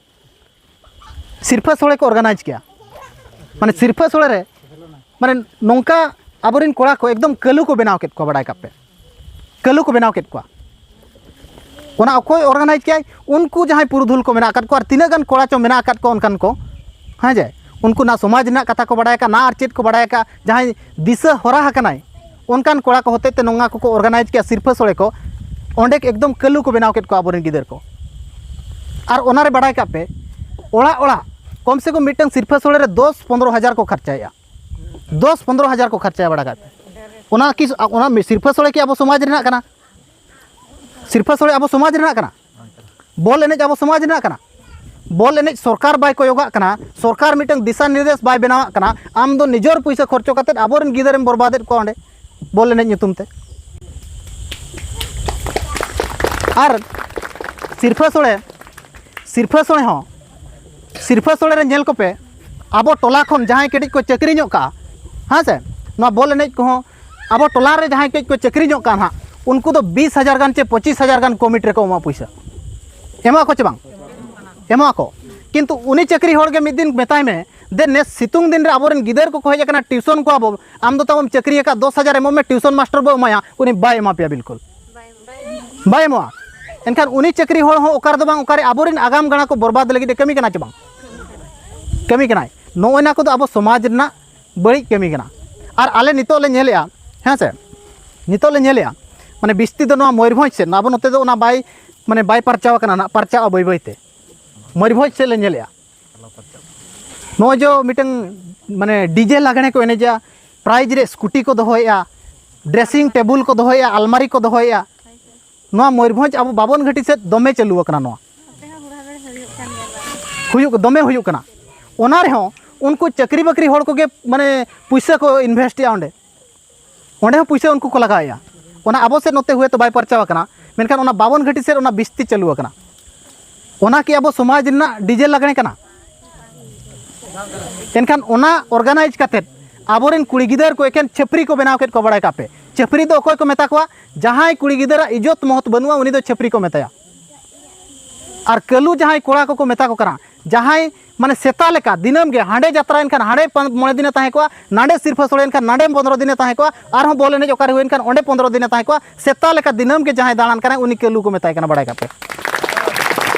ᱥᱤᱨᱯᱷᱟᱹ ᱥᱳᱲᱮ ᱠᱚ ᱚᱨᱜᱟᱱᱟᱭᱤᱡᱽ ᱠᱮᱜᱼᱟ᱾ ᱢᱟᱱᱮ ᱥᱤᱨᱯᱷᱟᱹ ᱥᱳᱲᱮ ᱨᱮ ᱢᱟᱱᱮ ᱱᱚᱝᱠᱟ ᱟᱵᱚᱨᱮᱱ ᱠᱚᱲᱟ ᱠᱚ ᱮᱠᱫᱚᱢ ᱠᱟᱹᱞᱩ ᱠᱚ ᱵᱮᱱᱟᱣ ᱠᱮᱫ ᱠᱚᱣᱟ, ᱵᱟᱲᱟᱭ ᱠᱟᱜ ᱯᱮ᱾ ᱠᱟᱹᱞᱩ ᱠᱚ ᱵᱮᱱᱟᱣ ᱠᱮᱫ ᱠᱚᱣᱟ᱾ ᱚᱱᱟ ᱚᱠᱚᱭ ᱚᱨᱜᱟᱱᱟᱭᱤᱡᱽ ᱠᱮᱜᱼᱟᱭ? ᱩᱱᱠᱩ ᱡᱟᱦᱟᱸᱭ ᱯᱩᱨᱩᱫᱷᱩᱞ ᱠᱚ ᱢᱮᱱᱟᱜ ᱟᱠᱟᱫ ᱠᱚᱣᱟ, ᱟᱨ ᱛᱤᱱᱟᱹᱜ ᱜᱟᱱ ᱠᱚᱲᱟ ᱪᱚ ᱢᱮᱱᱟᱜ ᱟᱠᱟᱫ ᱠᱚᱣᱟ ᱚᱱᱠᱟᱱ ᱠᱚ, ᱦᱮᱸ ᱡᱮ, ᱩᱱᱠᱩ ᱱᱟ ᱥᱚᱢᱟᱡᱽ ᱨᱮᱱᱟᱜ ᱠᱟᱛᱷᱟ ᱠᱚ ᱵᱟᱲᱟᱭ ᱟᱠᱟᱫ, ᱱᱟ ᱟᱨ ᱪᱮᱫ ᱠᱚ ᱵᱟᱲᱟᱭ ᱟᱠᱟᱫ, ᱡᱟᱦᱟᱸᱭ ᱫᱤᱥᱟᱹ ᱦᱚᱨᱟ ᱟᱠᱟᱱᱟᱭ, ᱚᱱᱠᱟᱱ ᱠᱚᱲᱟ ᱠᱚ ᱦᱚᱛᱮᱡ ᱛᱮ ᱱᱚᱝᱟ ᱠᱚᱠᱚ ᱚᱨᱜᱟᱱᱟᱭᱤᱡᱽ ᱠᱮᱜᱼᱟ ᱥᱤᱨᱯᱷᱟᱹ ᱥᱳᱲᱮ ᱠᱚ᱾ ᱚᱸᱰᱮ ᱮᱠᱫᱚᱢ ᱠᱟᱹᱞᱩ ᱠᱚ ᱵᱮᱱᱟᱣ ᱠᱮᱫ ᱠᱚᱣᱟ ᱟᱵᱚᱨᱮᱱ ᱜᱤᱫᱟᱹᱨ ᱠᱚ᱾ ᱟᱨ ᱚᱱᱟᱨᱮ ᱵᱟᱲᱟᱭ ᱠᱟᱜ ᱯᱮ, ᱚᱲᱟᱜ ᱚᱲᱟᱜ ᱠᱚᱢ ᱥᱮ ᱠᱚᱢ ᱢᱤᱫᱴᱟᱝ ᱥᱤᱨᱯᱷᱟᱹ ᱥᱳᱲᱮ ᱨᱮ ᱫᱚᱥ ᱯᱚᱱᱫᱽᱨᱚ ᱦᱟᱡᱟᱨ ᱠᱚ ᱠᱷᱚᱨᱪᱟᱭᱮᱜᱼᱟ᱾ ᱫᱚᱥ ᱯᱚᱱᱫᱽᱨᱚ ᱦᱟᱡᱟᱨ ᱠᱚ ᱠᱷᱚᱨᱪᱟᱭᱟ, ᱵᱟᱲᱟᱭ ᱠᱟᱜ ᱯᱮ᱾ ᱚᱱᱟ ᱠᱤ, ᱚᱱᱟ ᱥᱤᱨᱯᱷᱟᱹ ᱥᱳᱲᱮ ᱠᱤ ᱟᱵᱚ ᱥᱚᱢᱟᱡᱽ ᱨᱮᱱᱟᱜ ᱠᱟᱱᱟ? ᱥᱤᱨᱯᱷᱟᱹ ᱥᱳᱲᱮ ᱟᱵᱚ ᱥᱚᱢᱟᱡᱽ ᱨᱮᱱᱟᱜ ᱠᱟᱱᱟ? ᱵᱚᱞ ᱮᱱᱮᱡ ᱟᱵᱚ ᱥᱚᱢᱟᱡᱽ ᱨᱮᱱᱟᱜ ᱠᱟᱱᱟ? ᱵᱚᱞ ᱮᱱᱮᱡ ᱥᱚᱨᱠᱟᱨ ᱵᱟᱭ ᱠᱚᱭᱚᱜᱟᱜ ᱠᱟᱱᱟ, ᱥᱚᱨᱠᱟᱨ ᱢᱤᱫᱴᱟᱝ ᱫᱤᱥᱟ ᱱᱤᱨᱫᱮᱥ ᱵᱟᱭ ᱵᱮᱱᱟᱣᱟᱜ ᱠᱟᱱᱟ᱾ ᱟᱢ ᱫᱚ ᱱᱤᱡᱮᱨ ᱯᱩᱭᱥᱟᱹ ᱠᱷᱚᱨᱪᱚ ᱠᱟᱛᱮᱫ ᱟᱵᱚᱨᱮᱱ ᱜᱤᱫᱟᱹᱨᱮᱢ ᱵᱚᱨᱵᱟᱫᱮᱫ ᱠᱚᱣᱟ ᱚᱸᱰᱮ ᱵᱚᱞ ᱮᱱᱮᱡ ᱧᱩᱛᱩᱢ ᱛᱮ᱾ ᱟᱨ ᱥᱤᱨᱯᱷᱟᱹ ᱥᱳᱲᱮ, ᱥᱤᱨᱯᱷᱟᱹ ᱥᱳᱲᱮ ᱦᱚᱸ, ᱥᱤᱨᱯᱷᱟᱹ ᱥᱳᱲᱮ ᱨᱮ ᱧᱮᱞ ᱠᱚᱯᱮ, ᱟᱵᱚ ᱴᱚᱞᱟ ᱠᱷᱚᱱ ᱡᱟᱦᱟᱸᱭ ᱠᱟᱹᱴᱤᱡ ᱠᱚ ᱪᱟᱹᱠᱨᱤ ᱧᱚᱜ ᱠᱟᱜᱼᱟ, ᱦᱮᱸ ᱥᱮ, ᱱᱚᱣᱟ ᱵᱚᱞ ᱮᱱᱮᱡ ᱠᱚᱦᱚᱸ ᱟᱵᱚ ᱴᱚᱞᱟ ᱨᱮ ᱡᱟᱦᱟᱸᱭ ᱠᱟᱹᱡ ᱠᱚ ᱪᱟᱹᱠᱨᱤ ᱧᱚᱜ ᱠᱟᱜᱼᱟ ᱱᱟᱦᱟᱜ, ᱩᱱᱠᱩ ᱫᱚ ᱵᱤᱥ ᱦᱟᱡᱟᱨ ᱜᱟᱱ ᱪᱮ ᱯᱚᱸᱪᱤᱥ ᱦᱟᱡᱟᱨ ᱜᱟᱱ ᱠᱚᱢᱤᱴᱤ ᱨᱮᱠᱚ ᱮᱢᱚᱜᱼᱟ ᱯᱩᱭᱥᱟᱹ᱾ ᱮᱢᱚᱜ ᱟᱠᱚ ᱪᱮ ᱵᱟᱝ? ᱮᱢᱚᱜ ᱟᱠᱚ᱾ ᱠᱤᱱᱛᱩ ᱩᱱᱤ ᱪᱟᱹᱠᱨᱤ ᱦᱚᱲ ᱜᱮ ᱢᱤᱫ ᱫᱤᱱ ᱢᱮᱛᱟᱭ ᱢᱮ, "ᱫᱮ, ᱱᱮᱥ ᱥᱤᱛᱩᱝ ᱫᱤᱱ ᱨᱮ ᱟᱵᱚᱨᱮᱱ ᱜᱤᱫᱟᱹᱨ ᱠᱚᱠᱚ ᱦᱮᱡ ᱟᱠᱟᱱᱟ, ᱴᱤᱭᱩᱥᱚᱱ ᱠᱚᱣᱟ ᱵᱚ, ᱟᱢ ᱫᱚ ᱛᱟᱵᱚᱢ ᱪᱟᱹᱠᱨᱤ ᱟᱠᱟᱫ, ᱫᱚᱥ ᱦᱟᱡᱟᱨ ᱮᱢᱚᱜ ᱢᱮ, ᱴᱤᱭᱩᱥᱚᱱ ᱢᱟᱥᱴᱟᱨ ᱵᱚ ᱮᱢᱟᱭᱟ", ᱩᱱᱤ ᱵᱟᱭ ᱮᱢᱟ ᱯᱮᱭᱟ ᱵᱤᱞᱠᱩᱞ᱾ ᱵᱟᱭ ᱮᱢᱚᱜᱼᱟ᱾ ᱮᱱᱠᱷᱟᱱ ᱩᱱᱤ ᱪᱟᱹᱠᱨᱤ ᱦᱚᱲ ᱦᱚᱸ ᱚᱠᱟ ᱨᱮᱫᱚ ᱵᱟᱝ, ᱚᱠᱟᱨᱮ ᱟᱵᱚᱨᱮᱱ ᱟᱜᱟᱢ ᱜᱟᱲᱟ ᱠᱚ ᱵᱚᱨᱵᱟᱫ ᱞᱟᱹᱜᱤᱫ ᱮ ᱠᱟᱹᱢᱤ ᱠᱟᱱᱟ ᱪᱮ ᱵᱟᱝ? ᱠᱟᱹᱢᱤ ᱠᱟᱱᱟᱭ᱾ ᱱᱚᱜᱼᱚᱭ ᱱᱟ ᱠᱚᱫᱚ ᱟᱵᱚ ᱥᱚᱢᱟᱡᱽ ᱨᱮᱱᱟᱜ ᱵᱟᱹᱲᱤᱡ ᱠᱟᱹᱢᱤ ᱠᱟᱱᱟ᱾ ᱟᱨ ᱟᱞᱮ ᱱᱤᱛᱚᱜ ᱞᱮ ᱧᱮᱞᱮᱜᱼᱟ, ᱦᱮᱸ ᱥᱮ, ᱱᱤᱛᱚᱜ ᱞᱮ ᱧᱮᱞᱮᱜᱼᱟ, ᱢᱟᱱᱮ ᱵᱤᱥᱛᱤ ᱫᱚ ᱱᱚᱣᱟ ᱢᱚᱭᱩᱨᱵᱷᱚᱸᱡᱽ ᱥᱮᱫ, ᱟᱵᱚ ᱱᱚᱛᱮ ᱫᱚ ᱚᱱᱟ ᱵᱟᱭ, ᱢᱟᱱᱮ ᱵᱟᱭ ᱯᱟᱨᱪᱟᱣ ᱟᱠᱟᱱᱟ ᱱᱟᱜ, ᱯᱟᱨᱪᱟᱜᱼᱟ ᱵᱟᱹᱭ ᱵᱟᱹᱭ ᱛᱮ᱾ ᱢᱚᱭᱩᱨᱵᱷᱚᱸᱡᱽ ᱥᱮᱫ ᱞᱮ ᱧᱮᱞᱮᱜᱼᱟ, ᱱᱚᱜᱼᱚᱭ ᱡᱮ ᱢᱤᱫᱴᱟᱝ ᱢᱟᱱᱮ ᱰᱤᱡᱮ ᱞᱟᱜᱽᱬᱮ ᱠᱚ ᱮᱱᱮᱡᱟ, ᱯᱨᱟᱭᱤᱡᱽ ᱨᱮ ᱥᱠᱩᱴᱤ ᱠᱚ ᱫᱚᱦᱚᱭᱮᱜᱼᱟ, ᱰᱨᱮᱥᱤᱝ ᱴᱮᱵᱩᱞ ᱠᱚ ᱫᱚᱦᱚᱭᱮᱜᱼᱟ, ᱟᱞᱢᱟᱨᱤ ᱠᱚ ᱫᱚᱦᱚᱭᱮᱜᱼᱟ᱾ ᱱᱚᱣᱟ ᱢᱚᱭᱩᱨᱵᱷᱚᱸᱡᱽ ᱟᱵᱚ ᱵᱟᱵᱚᱱ ᱜᱷᱟᱹᱴᱤ ᱥᱮᱫ ᱫᱚᱢᱮ ᱪᱟᱹᱞᱩ ᱟᱠᱟᱱᱟ ᱱᱚᱣᱟ᱾ ᱦᱩᱭᱩᱜ, ᱫᱚᱢᱮ ᱦᱩᱭᱩᱜ ᱠᱟᱱᱟ᱾ ᱚᱱᱟ ᱨᱮᱦᱚᱸ ᱩᱱᱠᱩ ᱪᱟᱹᱠᱨᱤ ᱵᱟᱹᱠᱨᱤ ᱦᱚᱲ ᱠᱚᱜᱮ ᱢᱟᱱᱮ ᱯᱩᱭᱥᱟᱹ ᱠᱚ ᱤᱱᱵᱷᱮᱥᱴ ᱮᱜᱼᱟ ᱚᱸᱰᱮ, ᱚᱸᱰᱮ ᱦᱚᱸ ᱯᱩᱭᱥᱟᱹ ᱩᱱᱠᱩ ᱠᱚ ᱞᱟᱜᱟᱣᱮᱜᱼᱟ᱾ ᱚᱱᱟ ᱟᱵᱚ ᱥᱮᱫ ᱱᱚᱛᱮ ᱦᱚᱭᱛᱳ ᱵᱟᱭ ᱯᱟᱨᱪᱟᱣ ᱟᱠᱟᱱᱟ, ᱢᱮᱱᱠᱷᱟᱱ ᱚᱱᱟ ᱵᱟᱵᱚᱱ ᱜᱷᱟᱹᱴᱤ ᱥᱮᱫ ᱚᱱᱟ ᱵᱤᱥᱛᱤ ᱪᱟᱹᱞᱩ ᱟᱠᱟᱱᱟ᱾ ᱚᱱᱟ ᱠᱤ ᱟᱵᱚ ᱥᱚᱢᱟᱡᱽ ᱨᱮᱱᱟᱜ ᱰᱤᱡᱮ ᱞᱟᱜᱽᱬᱮ ᱠᱟᱱᱟ? ᱮᱱᱠᱷᱟᱱ ᱚᱱᱟ ᱚᱨᱜᱟᱱᱟᱭᱤᱡᱽ ᱠᱟᱛᱮᱫ ᱟᱵᱚᱨᱮᱱ ᱠᱩᱲᱤ ᱜᱤᱫᱟᱹᱨ ᱠᱚ ᱮᱠᱮᱱ ᱪᱷᱟᱹᱯᱨᱤ ᱠᱚ ᱵᱮᱱᱟᱣ ᱠᱮᱫ ᱠᱚᱣᱟ, ᱵᱟᱲᱟᱭ ᱠᱟᱜ ᱯᱮ᱾ ᱪᱷᱟᱹᱯᱨᱤ ᱫᱚ ᱚᱠᱚᱭ ᱠᱚ ᱢᱮᱛᱟ ᱠᱚᱣᱟ? ᱡᱟᱦᱟᱸᱭ ᱠᱩᱲᱤ ᱜᱤᱫᱟᱹᱨᱟᱜ ᱤᱡᱽᱡᱚᱛ ᱢᱚᱦᱚᱛ ᱵᱟᱹᱱᱩᱜᱼᱟ, ᱩᱱᱤ ᱫᱚ ᱪᱷᱟᱹᱯᱨᱤ ᱠᱚ ᱢᱮᱛᱟᱭᱟ᱾ ᱟᱨ ᱠᱟᱹᱞᱩ ᱡᱟᱦᱟᱸᱭ ᱠᱚᱲᱟ ᱠᱚᱠᱚ ᱢᱮᱛᱟ ᱠᱚ ᱠᱟᱱᱟ, ᱡᱟᱦᱟᱸᱭ ᱢᱟᱱᱮ ᱥᱮᱛᱟ ᱞᱮᱠᱟ ᱫᱤᱱᱟᱹᱢ ᱜᱮ ᱦᱟᱸᱰᱮ ᱡᱟᱛᱨᱟᱭᱮᱱ ᱠᱷᱟᱱ ᱦᱟᱸᱰᱮ ᱯᱟᱸᱪ ᱢᱚᱬᱮ ᱫᱤᱱᱮ ᱛᱟᱦᱮᱸ ᱠᱚᱜᱼᱟ, ᱱᱟᱸᱰᱮ ᱥᱤᱨᱯᱷᱟᱹ ᱥᱚᱲᱮᱭᱮᱱ ᱠᱷᱟᱱ ᱱᱟᱸᱰᱮ ᱯᱚᱱᱫᱽᱨᱚ ᱫᱤᱱᱮ ᱛᱟᱦᱮᱸ ᱠᱚᱜᱼᱟ, ᱟᱨᱦᱚᱸ ᱵᱚᱞ ᱮᱱᱮᱡ ᱚᱠᱟᱨᱮ ᱦᱩᱭᱮᱱ ᱠᱷᱟᱱ ᱚᱸᱰᱮ ᱯᱚᱱᱫᱽᱨᱚ ᱫᱤᱱᱮ ᱛᱟᱦᱮᱸ ᱠᱚᱜᱼᱟ᱾ ᱥᱮᱛᱟ ᱞᱮᱠᱟ ᱫᱤᱱᱟᱹᱢ ᱜᱮ ᱡᱟᱦᱟᱸᱭ ᱫᱟᱬᱟᱱ ᱠᱟᱱᱟᱭ ᱩᱱᱤ ᱠᱟᱹᱞᱩ ᱠᱚ ᱢᱮᱛᱟᱭ ᱠᱟᱱᱟ, ᱵᱟᱲᱟᱭ ᱠᱟᱜ ᱯᱮ᱾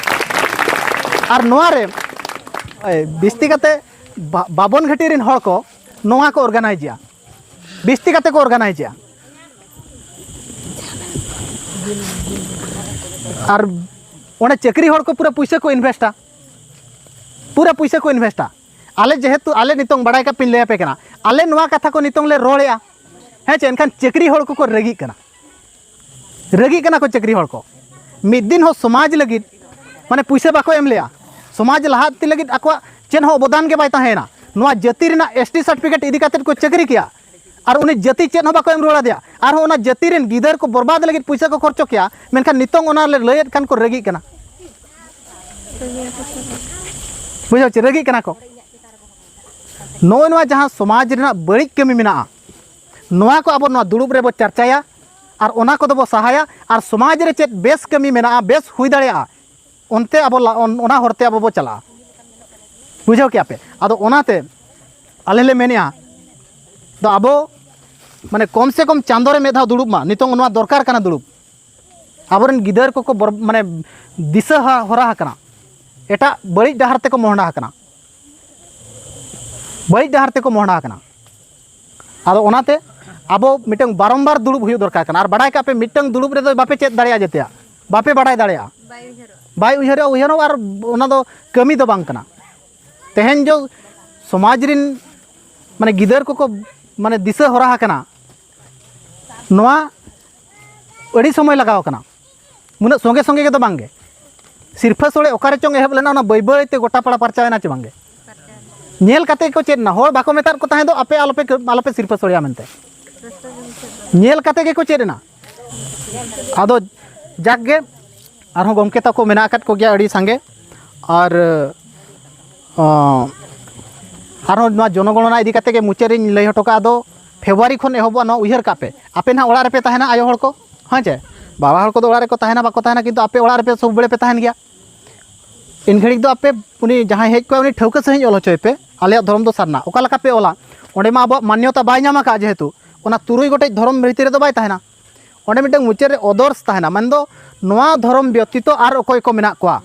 ᱟᱨ ᱱᱚᱣᱟ ᱨᱮ ᱮ, ᱵᱤᱥᱛᱤ ᱠᱟᱛᱮ ᱵᱟ- ᱵᱟᱵᱚᱱ ᱜᱷᱟᱹᱴᱤ ᱨᱮᱱ ᱦᱚᱲ ᱠᱚ ᱱᱚᱣᱟ ᱠᱚ ᱚᱨᱜᱟᱱᱟᱭᱤᱡᱮᱜᱼᱟ, ᱵᱤᱥᱛᱤ ᱠᱟᱛᱮ ᱠᱚ ᱚᱨᱜᱟᱱᱟᱭᱤᱡᱮᱜᱼᱟ᱾ ᱟᱨ ᱚᱸᱰᱮ ᱪᱟᱹᱠᱨᱤ ᱦᱚᱲ ᱠᱚ ᱯᱩᱨᱟᱹ ᱯᱩᱭᱥᱟᱹ ᱠᱚ ᱤᱱᱵᱷᱮᱥᱴᱟ, ᱯᱩᱨᱟᱹ ᱯᱩᱭᱥᱟᱹ ᱠᱚ ᱤᱱᱵᱷᱮᱥᱴᱟ᱾ ᱟᱞᱮ ᱡᱮᱦᱮᱛᱩ ᱟᱞᱮ ᱱᱤᱛᱚᱝ ᱵᱟᱲᱟᱭ ᱠᱟᱜ ᱯᱮ ᱞᱟᱹᱭ ᱟᱯᱮ ᱠᱟᱱᱟ, ᱟᱞᱮ ᱱᱚᱣᱟ ᱠᱟᱛᱷᱟ ᱠᱚ ᱱᱤᱛᱚᱝ ᱞᱮ ᱨᱚᱲᱮᱜᱼᱟ, ᱦᱮᱸ ᱪᱮ? ᱮᱱᱠᱷᱟᱱ ᱪᱟᱹᱠᱨᱤ ᱦᱚᱲ ᱠᱚᱠᱚ ᱨᱟᱹᱜᱤᱜ ᱠᱟᱱᱟ, ᱨᱟᱹᱜᱤᱜ ᱠᱟᱱᱟ ᱠᱚ ᱪᱟᱹᱠᱨᱤ ᱦᱚᱲ ᱠᱚ᱾ ᱢᱤᱫ ᱫᱤᱱ ᱦᱚᱸ ᱥᱚᱢᱟᱡᱽ ᱞᱟᱹᱜᱤᱫ ᱢᱟᱱᱮ ᱯᱩᱭᱥᱟᱹ ᱵᱟᱠᱚ ᱮᱢ ᱞᱮᱜᱼᱟ, ᱥᱚᱢᱟᱡᱽ ᱞᱟᱦᱟ ᱤᱫᱤ ᱞᱟᱹᱜᱤᱫ ᱟᱠᱚᱣᱟᱜ ᱪᱮᱫ ᱦᱚᱸ ᱚᱵᱚᱫᱟᱱ ᱜᱮ ᱵᱟᱭ ᱛᱟᱦᱮᱸᱭᱮᱱᱟ᱾ ᱱᱚᱣᱟ ᱡᱟᱹᱛᱤ ᱨᱮᱱᱟᱜ ᱮᱥ ᱴᱤ ᱥᱟᱨᱴᱤᱯᱷᱤᱠᱮᱴ ᱤᱫᱤ ᱠᱟᱛᱮᱫ ᱠᱚ ᱪᱟᱹᱠᱨᱤ ᱠᱮᱜᱼᱟ, ᱟᱨ ᱩᱱᱤ ᱡᱟᱹᱛᱤ ᱪᱮᱫ ᱦᱚᱸ ᱵᱟᱠᱚ ᱮᱢ ᱨᱩᱣᱟᱹᱲ ᱟᱫᱮᱭᱟ᱾ ᱟᱨᱦᱚᱸ ᱚᱱᱟ ᱡᱟᱹᱛᱤ ᱨᱮᱱ ᱜᱤᱫᱟᱹᱨ ᱠᱚ ᱵᱚᱨᱵᱟᱫ ᱞᱟᱹᱜᱤᱫ ᱯᱩᱭᱥᱟᱹ ᱠᱚ ᱠᱷᱚᱨᱪᱚ ᱠᱮᱜᱼᱟ, ᱢᱮᱱᱠᱷᱟᱱ ᱱᱤᱛᱚᱝ ᱚᱱᱟ ᱞᱮ ᱞᱟᱹᱭᱮᱫ ᱠᱷᱟᱱ ᱠᱚ ᱨᱟᱹᱜᱤᱜ ᱠᱟᱱᱟ᱾ ᱵᱩᱡᱷᱟᱹᱣ ᱪᱮ? ᱨᱟᱹᱜᱤᱜ ᱠᱟᱱᱟ ᱠᱚ᱾ ᱱᱚᱜᱼᱚᱭ ᱱᱚᱣᱟ ᱡᱟᱦᱟᱸ ᱥᱚᱢᱟᱡᱽ ᱨᱮᱱᱟᱜ ᱵᱟᱹᱲᱤᱡ ᱠᱟᱹᱢᱤ ᱢᱮᱱᱟᱜᱼᱟ, ᱱᱚᱣᱟ ᱠᱚ ᱟᱵᱚ ᱱᱚᱣᱟ ᱫᱩᱲᱩᱵ ᱨᱮᱵᱚ ᱪᱟᱨᱪᱟᱭᱟ ᱟᱨ ᱚᱱᱟ ᱠᱚᱫᱚ ᱵᱚ ᱥᱟᱦᱟᱭᱟ᱾ ᱟᱨ ᱥᱚᱢᱟᱡᱽ ᱨᱮ ᱪᱮᱫ ᱵᱮᱥ ᱠᱟᱹᱢᱤ ᱢᱮᱱᱟᱜᱼᱟ, ᱵᱮᱥ ᱦᱩᱭ ᱫᱟᱲᱮᱭᱟᱜᱼᱟ, ᱚᱱᱛᱮ ᱟᱵᱚ ᱞᱟ- ᱚᱱ- ᱚᱱᱟ ᱦᱚᱨᱛᱮ ᱟᱵᱚ ᱵᱚ ᱪᱟᱞᱟᱜᱼᱟ᱾ ᱵᱩᱡᱷᱟᱹᱣ ᱠᱮᱜᱼᱟ ᱯᱮ? ᱟᱫᱚ ᱚᱱᱟᱛᱮ ᱟᱞᱮ ᱞᱮ ᱢᱮᱱᱮᱜᱼᱟ, ᱫᱚ ᱟᱵᱚ ᱢᱟᱱᱮ ᱠᱚᱢ ᱥᱮ ᱠᱚᱢ ᱪᱟᱸᱫᱳ ᱨᱮ ᱢᱤᱫ ᱫᱷᱟᱣ ᱫᱩᱲᱩᱵ ᱢᱟ, ᱱᱤᱛᱚᱝ ᱱᱚᱣᱟ ᱫᱚᱨᱠᱟᱨ ᱠᱟᱱᱟ ᱫᱩᱲᱩᱵ᱾ ᱟᱵᱚᱨᱮᱱ ᱜᱤᱫᱟᱹᱨ ᱠᱚᱠᱚ ᱵᱚᱨ- ᱢᱟᱱᱮ ᱫᱤᱥᱟᱹ ᱦᱟ- ᱦᱚᱨᱟ ᱟᱠᱟᱱᱟ, ᱮᱴᱟᱜ ᱵᱟᱹᱲᱤᱡ ᱰᱟᱦᱟᱨ ᱛᱮᱠᱚ ᱢᱚᱦᱰᱟ ᱟᱠᱟᱱᱟ, ᱵᱟᱹᱲᱤᱡ ᱰᱟᱦᱟᱨ ᱛᱮᱠᱚ ᱢᱚᱦᱰᱟ ᱟᱠᱟᱱᱟ᱾ ᱟᱫᱚ ᱚᱱᱟᱛᱮ ᱟᱵᱚ ᱢᱤᱫᱴᱟᱝ ᱵᱟᱨᱚᱢᱵᱟᱨ ᱫᱩᱲᱩᱵ ᱦᱩᱭᱩᱜ ᱫᱚᱨᱠᱟᱨ ᱠᱟᱱᱟ᱾ ᱟᱨ ᱵᱟᱲᱟᱭ ᱠᱟᱜ ᱯᱮ, ᱢᱤᱫᱴᱟᱝ ᱫᱩᱲᱩᱵ ᱨᱮᱫᱚ ᱵᱟᱯᱮ ᱪᱮᱫ ᱫᱟᱲᱮᱭᱟᱜᱼᱟ, ᱡᱮᱛᱮᱭᱟᱜ ᱵᱟᱯᱮ ᱵᱟᱲᱟᱭ ᱫᱟᱲᱮᱭᱟᱜᱼᱟ᱾ ᱵᱟᱭ ᱩᱭᱦᱟᱹᱨᱚᱜᱼᱟ᱾ ᱵᱟᱭ ᱩᱭᱦᱟᱹᱨᱚᱜᱼᱟ, ᱩᱭᱦᱟᱹᱨᱚᱜᱼᱟ, ᱟᱨ ᱚᱱᱟ ᱫᱚ ᱠᱟᱹᱢᱤ ᱫᱚ ᱵᱟᱝ ᱠᱟᱱᱟ᱾ ᱛᱮᱦᱮᱧ ᱡᱚ ᱥᱚᱢᱟᱡᱽ ᱨᱤᱱ ᱢᱟᱱᱮ ᱜᱤᱫᱟᱹᱨ ᱠᱚᱠᱚ ᱢᱟᱱᱮ ᱫᱤᱥᱟᱹ ᱦᱚᱨᱟ ᱟᱠᱟᱱᱟ, ᱱᱚᱣᱟ ᱟᱹᱰᱤ ᱥᱚᱢᱚᱭ ᱞᱟᱜᱟᱣ ᱠᱟᱱᱟ, ᱩᱱᱟᱹᱜ ᱥᱚᱸᱜᱮ ᱥᱚᱸᱜᱮ ᱜᱮᱫᱚ ᱵᱟᱝ ᱜᱮ᱾ ᱥᱤᱨᱯᱷᱟᱹ ᱥᱚᱲᱮ ᱚᱠᱟᱨᱮ ᱪᱚᱝ ᱮᱦᱚᱵ ᱞᱮᱱᱟ, ᱚᱱᱟ ᱵᱟᱹᱭ ᱵᱟᱹᱭ ᱛᱮ ᱜᱚᱴᱟ ᱯᱟᱲᱟ ᱯᱟᱨᱪᱟᱣ ᱮᱱᱟ ᱪᱮ ᱵᱟᱝ ᱜᱮ? ᱧᱮᱞ ᱠᱟᱛᱮ ᱜᱮᱠᱚ ᱪᱮᱫ ᱮᱱᱟ, ᱦᱚᱲ ᱵᱟᱠᱚ ᱢᱮᱛᱟᱫ ᱠᱚ ᱛᱟᱦᱮᱸ ᱫᱚ, "ᱟᱯᱮ ᱟᱞᱚᱯᱮ ᱠᱟᱹ- ᱟᱞᱚᱯᱮ ᱥᱤᱨᱯᱷᱟᱹ ᱥᱚᱲᱮᱭᱟ" ᱢᱮᱱᱛᱮ᱾ ᱧᱮᱞ ᱠᱟᱛᱮ ᱜᱮᱠᱚ ᱪᱮᱫ ᱮᱱᱟ᱾ ᱟᱫᱚ ᱡᱟᱠ ᱜᱮ, ᱟᱨᱦᱚᱸ ᱜᱚᱢᱠᱮ ᱛᱟᱠᱚ ᱢᱮᱱᱟᱜ ᱟᱠᱟᱫ ᱠᱚᱜᱮᱭᱟ ᱟᱹᱰᱤ ᱥᱟᱸᱜᱮ᱾ ᱟᱨ ᱚ, ᱟᱨᱦᱚᱸ ᱱᱚᱣᱟ ᱡᱚᱱᱚᱜᱚᱬᱚᱱᱟ ᱤᱫᱤ ᱠᱟᱛᱮ ᱜᱮ ᱢᱩᱪᱟᱹᱫ ᱨᱤᱧ ᱞᱟᱹᱭ ᱦᱚᱴᱚ ᱠᱟᱜᱼᱟ᱾ ᱟᱫᱚ ᱯᱷᱮᱵᱽᱨᱩᱣᱟᱨᱤ ᱠᱷᱚᱱ ᱮᱦᱚᱵᱚᱜᱼᱟ, ᱱᱚᱣᱟ ᱩᱭᱦᱟᱹᱨ ᱠᱟᱜ ᱯᱮ᱾ ᱟᱯᱮ ᱱᱟᱦᱟᱜ ᱚᱲᱟᱜ ᱨᱮᱯᱮ ᱛᱟᱦᱮᱱᱟ, ᱟᱭᱳ ᱦᱚᱲ ᱠᱚ, ᱦᱮᱸ ᱪᱮ? ᱵᱟᱵᱟ ᱦᱚᱲ ᱠᱚᱫᱚ ᱚᱲᱟᱜ ᱨᱮᱠᱚ ᱛᱟᱦᱮᱱᱟ, ᱵᱟᱠᱚ ᱛᱟᱦᱮᱱᱟ, ᱠᱤᱱᱛᱩ ᱟᱯᱮ ᱚᱲᱟᱜ ᱨᱮᱯᱮ ᱥᱚᱵ ᱵᱮᱲᱮ ᱯᱮ ᱛᱟᱦᱮᱱ ᱜᱮᱭᱟ᱾ ᱮᱱ ᱜᱷᱟᱹᱲᱤᱡ ᱫᱚ ᱟᱯᱮ ᱩᱱᱤ ᱡᱟᱦᱟᱸᱭ ᱦᱮᱡ ᱠᱚᱜᱼᱟ, ᱩᱱᱤ ᱴᱷᱟᱹᱣᱠᱟᱹ ᱥᱟᱺᱦᱤᱡ ᱚᱞ ᱦᱚᱪᱚᱭ ᱯᱮ, ᱟᱞᱮᱭᱟᱜ ᱫᱷᱚᱨᱚᱢ ᱫᱚ ᱥᱟᱨᱱᱟ᱾ ᱚᱠᱟ ᱞᱮᱠᱟ ᱯᱮ ᱚᱞᱟ? ᱚᱸᱰᱮ ᱢᱟ ᱟᱵᱚᱣᱟᱜ ᱢᱟᱱᱭᱚᱛᱟ ᱵᱟᱭ ᱧᱟᱢ ᱟᱠᱟᱫ, ᱡᱮᱦᱮᱛᱩ ᱚᱱᱟ ᱛᱩᱨᱩᱭ ᱜᱚᱴᱮᱡ ᱫᱷᱚᱨᱚᱢ ᱵᱷᱤᱛᱤᱨ ᱨᱮᱫᱚ ᱵᱟᱭ ᱛᱟᱦᱮᱱᱟ᱾ ᱚᱸᱰᱮ ᱢᱤᱫᱴᱟᱝ ᱢᱩᱪᱟᱹᱫ ᱨᱮ ᱚᱫᱚᱨᱥ ᱛᱟᱦᱮᱱᱟ, ᱢᱮᱱᱫᱚ ᱱᱚᱣᱟ ᱫᱷᱚᱨᱚᱢ ᱵᱮᱛᱤᱛᱚ ᱟᱨ ᱚᱠᱚᱭ ᱠᱚ ᱢᱮᱱᱟᱜ ᱠᱚᱣᱟ,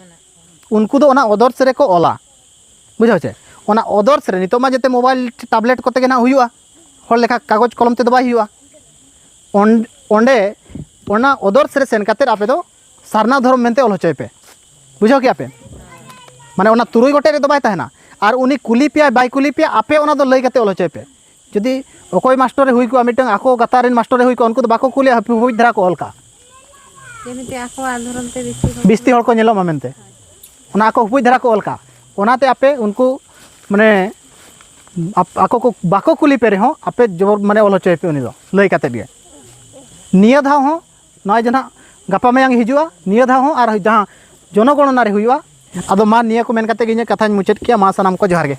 ᱩᱱᱠᱩ ᱫᱚ ᱚᱱᱟ ᱚᱫᱚᱨᱥ ᱨᱮᱠᱚ ᱚᱞᱟ᱾ ᱵᱩᱡᱷᱟᱹᱣ ᱪᱮ? ᱚᱱᱟ ᱚᱫᱚᱨᱥ ᱨᱮ ᱱᱤᱛᱚᱜ ᱢᱟ ᱡᱮᱛᱮ ᱢᱳᱵᱟᱭᱤᱞ, ᱴᱟᱵᱞᱮᱴ ᱠᱚᱛᱮ ᱜᱮ ᱱᱟᱦᱟᱜ ᱦᱩᱭᱩᱜᱼᱟ, ᱦᱚᱲ ᱞᱮᱠᱟ ᱠᱟᱜᱚᱡᱽ ᱠᱚᱞᱚᱢ ᱛᱮᱫᱚ ᱵᱟᱭ ᱦᱩᱭᱩᱜᱼᱟ᱾ ᱚᱱ-, ᱚᱸᱰᱮ ᱚᱱᱟ ᱚᱫᱚᱨᱥ ᱨᱮ ᱥᱮᱱ ᱠᱟᱛᱮᱫ ᱟᱯᱮ ᱫᱚ ᱥᱟᱨᱱᱟ ᱫᱷᱚᱨᱚᱢ ᱢᱮᱱᱛᱮ ᱚᱞ ᱦᱚᱪᱚᱭ ᱯᱮ᱾ ᱵᱩᱡᱷᱟᱹᱣ ᱠᱮᱜᱼᱟ ᱯᱮ? ᱢᱟᱱᱮ ᱚᱱᱟ ᱛᱩᱨᱩᱭ ᱜᱚᱴᱮᱡ ᱨᱮᱫᱚ ᱵᱟᱭ ᱛᱟᱦᱮᱱᱟ᱾ ᱟᱨ ᱩᱱᱤ ᱠᱩᱞᱤ ᱯᱮᱭᱟᱭ ᱵᱟᱭ ᱠᱩᱞᱤ ᱯᱮᱭᱟ, ᱟᱯᱮ ᱚᱱᱟ ᱫᱚ ᱞᱟᱹᱭ ᱠᱟᱛᱮ ᱚᱞ ᱦᱚᱪᱚᱭ ᱯᱮ᱾ ᱡᱩᱫᱤ ᱚᱠᱚᱭ ᱢᱟᱥᱴᱚᱨᱮ ᱦᱩᱭ ᱠᱚᱜᱼᱟ, ᱢᱤᱫᱴᱟᱝ ᱟᱠᱚ ᱜᱟᱛᱟᱠ ᱨᱮᱱ ᱢᱟᱥᱴᱚᱨᱮ ᱦᱩᱭ ᱠᱚᱜᱼᱟ, ᱩᱱᱠᱩ ᱫᱚ ᱵᱟᱠᱚ ᱠᱩᱞᱤᱭᱟ, ᱦᱟᱹᱯᱤ ᱦᱩᱯᱩᱡ ᱫᱷᱟᱨᱟ ᱠᱚ ᱚᱞ ᱠᱟᱜᱼᱟ᱾ ᱡᱮᱢᱤᱛᱤ ᱟᱠᱚᱣᱟᱜ ᱫᱷᱚᱨᱚᱢ ᱛᱮ ᱵᱤᱥᱛᱤ ᱦᱚᱲ ᱵᱤᱥᱛᱤ ᱦᱚᱲ ᱠᱚ ᱧᱮᱞᱚᱜ ᱢᱟ ᱢᱮᱱᱛᱮ, ᱚᱱᱟ ᱟᱠᱚ ᱦᱩᱯᱩᱡ ᱫᱷᱟᱨᱟ ᱠᱚ ᱚᱞ ᱠᱟᱜᱼᱟ᱾ ᱚᱱᱟᱛᱮ ᱟᱯᱮ ᱩᱱᱠᱩ, ᱢᱟᱱᱮ, ᱟᱯ-, ᱟᱠᱚ ᱠᱚ ᱵᱟᱠᱚ ᱠᱩᱞᱤ ᱯᱮ ᱨᱮᱦᱚᱸ, ᱟᱯᱮ ᱡᱚᱵᱚᱨ, ᱢᱟᱱᱮ, ᱚᱞ ᱦᱚᱪᱚᱭ ᱯᱮ ᱩᱱᱤ ᱫᱚ, ᱞᱟᱹᱭ ᱠᱟᱛᱮᱫ ᱜᱮ᱾ ᱱᱤᱭᱟᱹ ᱫᱷᱟᱣ ᱦᱚᱸ ᱱᱚᱜᱼᱚᱭ ᱡᱮ ᱱᱟᱦᱟᱜ ᱜᱟᱯᱟ ᱢᱮᱭᱟᱝ ᱦᱤᱡᱩᱜᱼᱟ, ᱱᱤᱭᱟᱹ ᱫᱷᱟᱣ ᱦᱚᱸ ᱟᱨ ᱡᱟᱦᱟᱸ ᱡᱚᱱᱚᱜᱚᱬᱚᱱᱟ ᱨᱮ ᱦᱩᱭᱩᱜᱼᱟ᱾ ᱟᱫᱚ ᱢᱟ, ᱱᱤᱭᱟᱹ ᱠᱚ ᱢᱮᱱ ᱠᱟᱛᱮ ᱜᱮ ᱤᱧᱟᱹᱜ ᱠᱟᱛᱷᱟᱧ ᱢᱩᱪᱟᱹᱫ ᱠᱮᱜᱼᱟ᱾ ᱢᱟ, ᱥᱟᱱᱟᱢ ᱠᱚ ᱡᱚᱦᱟᱨ ᱜᱮ᱾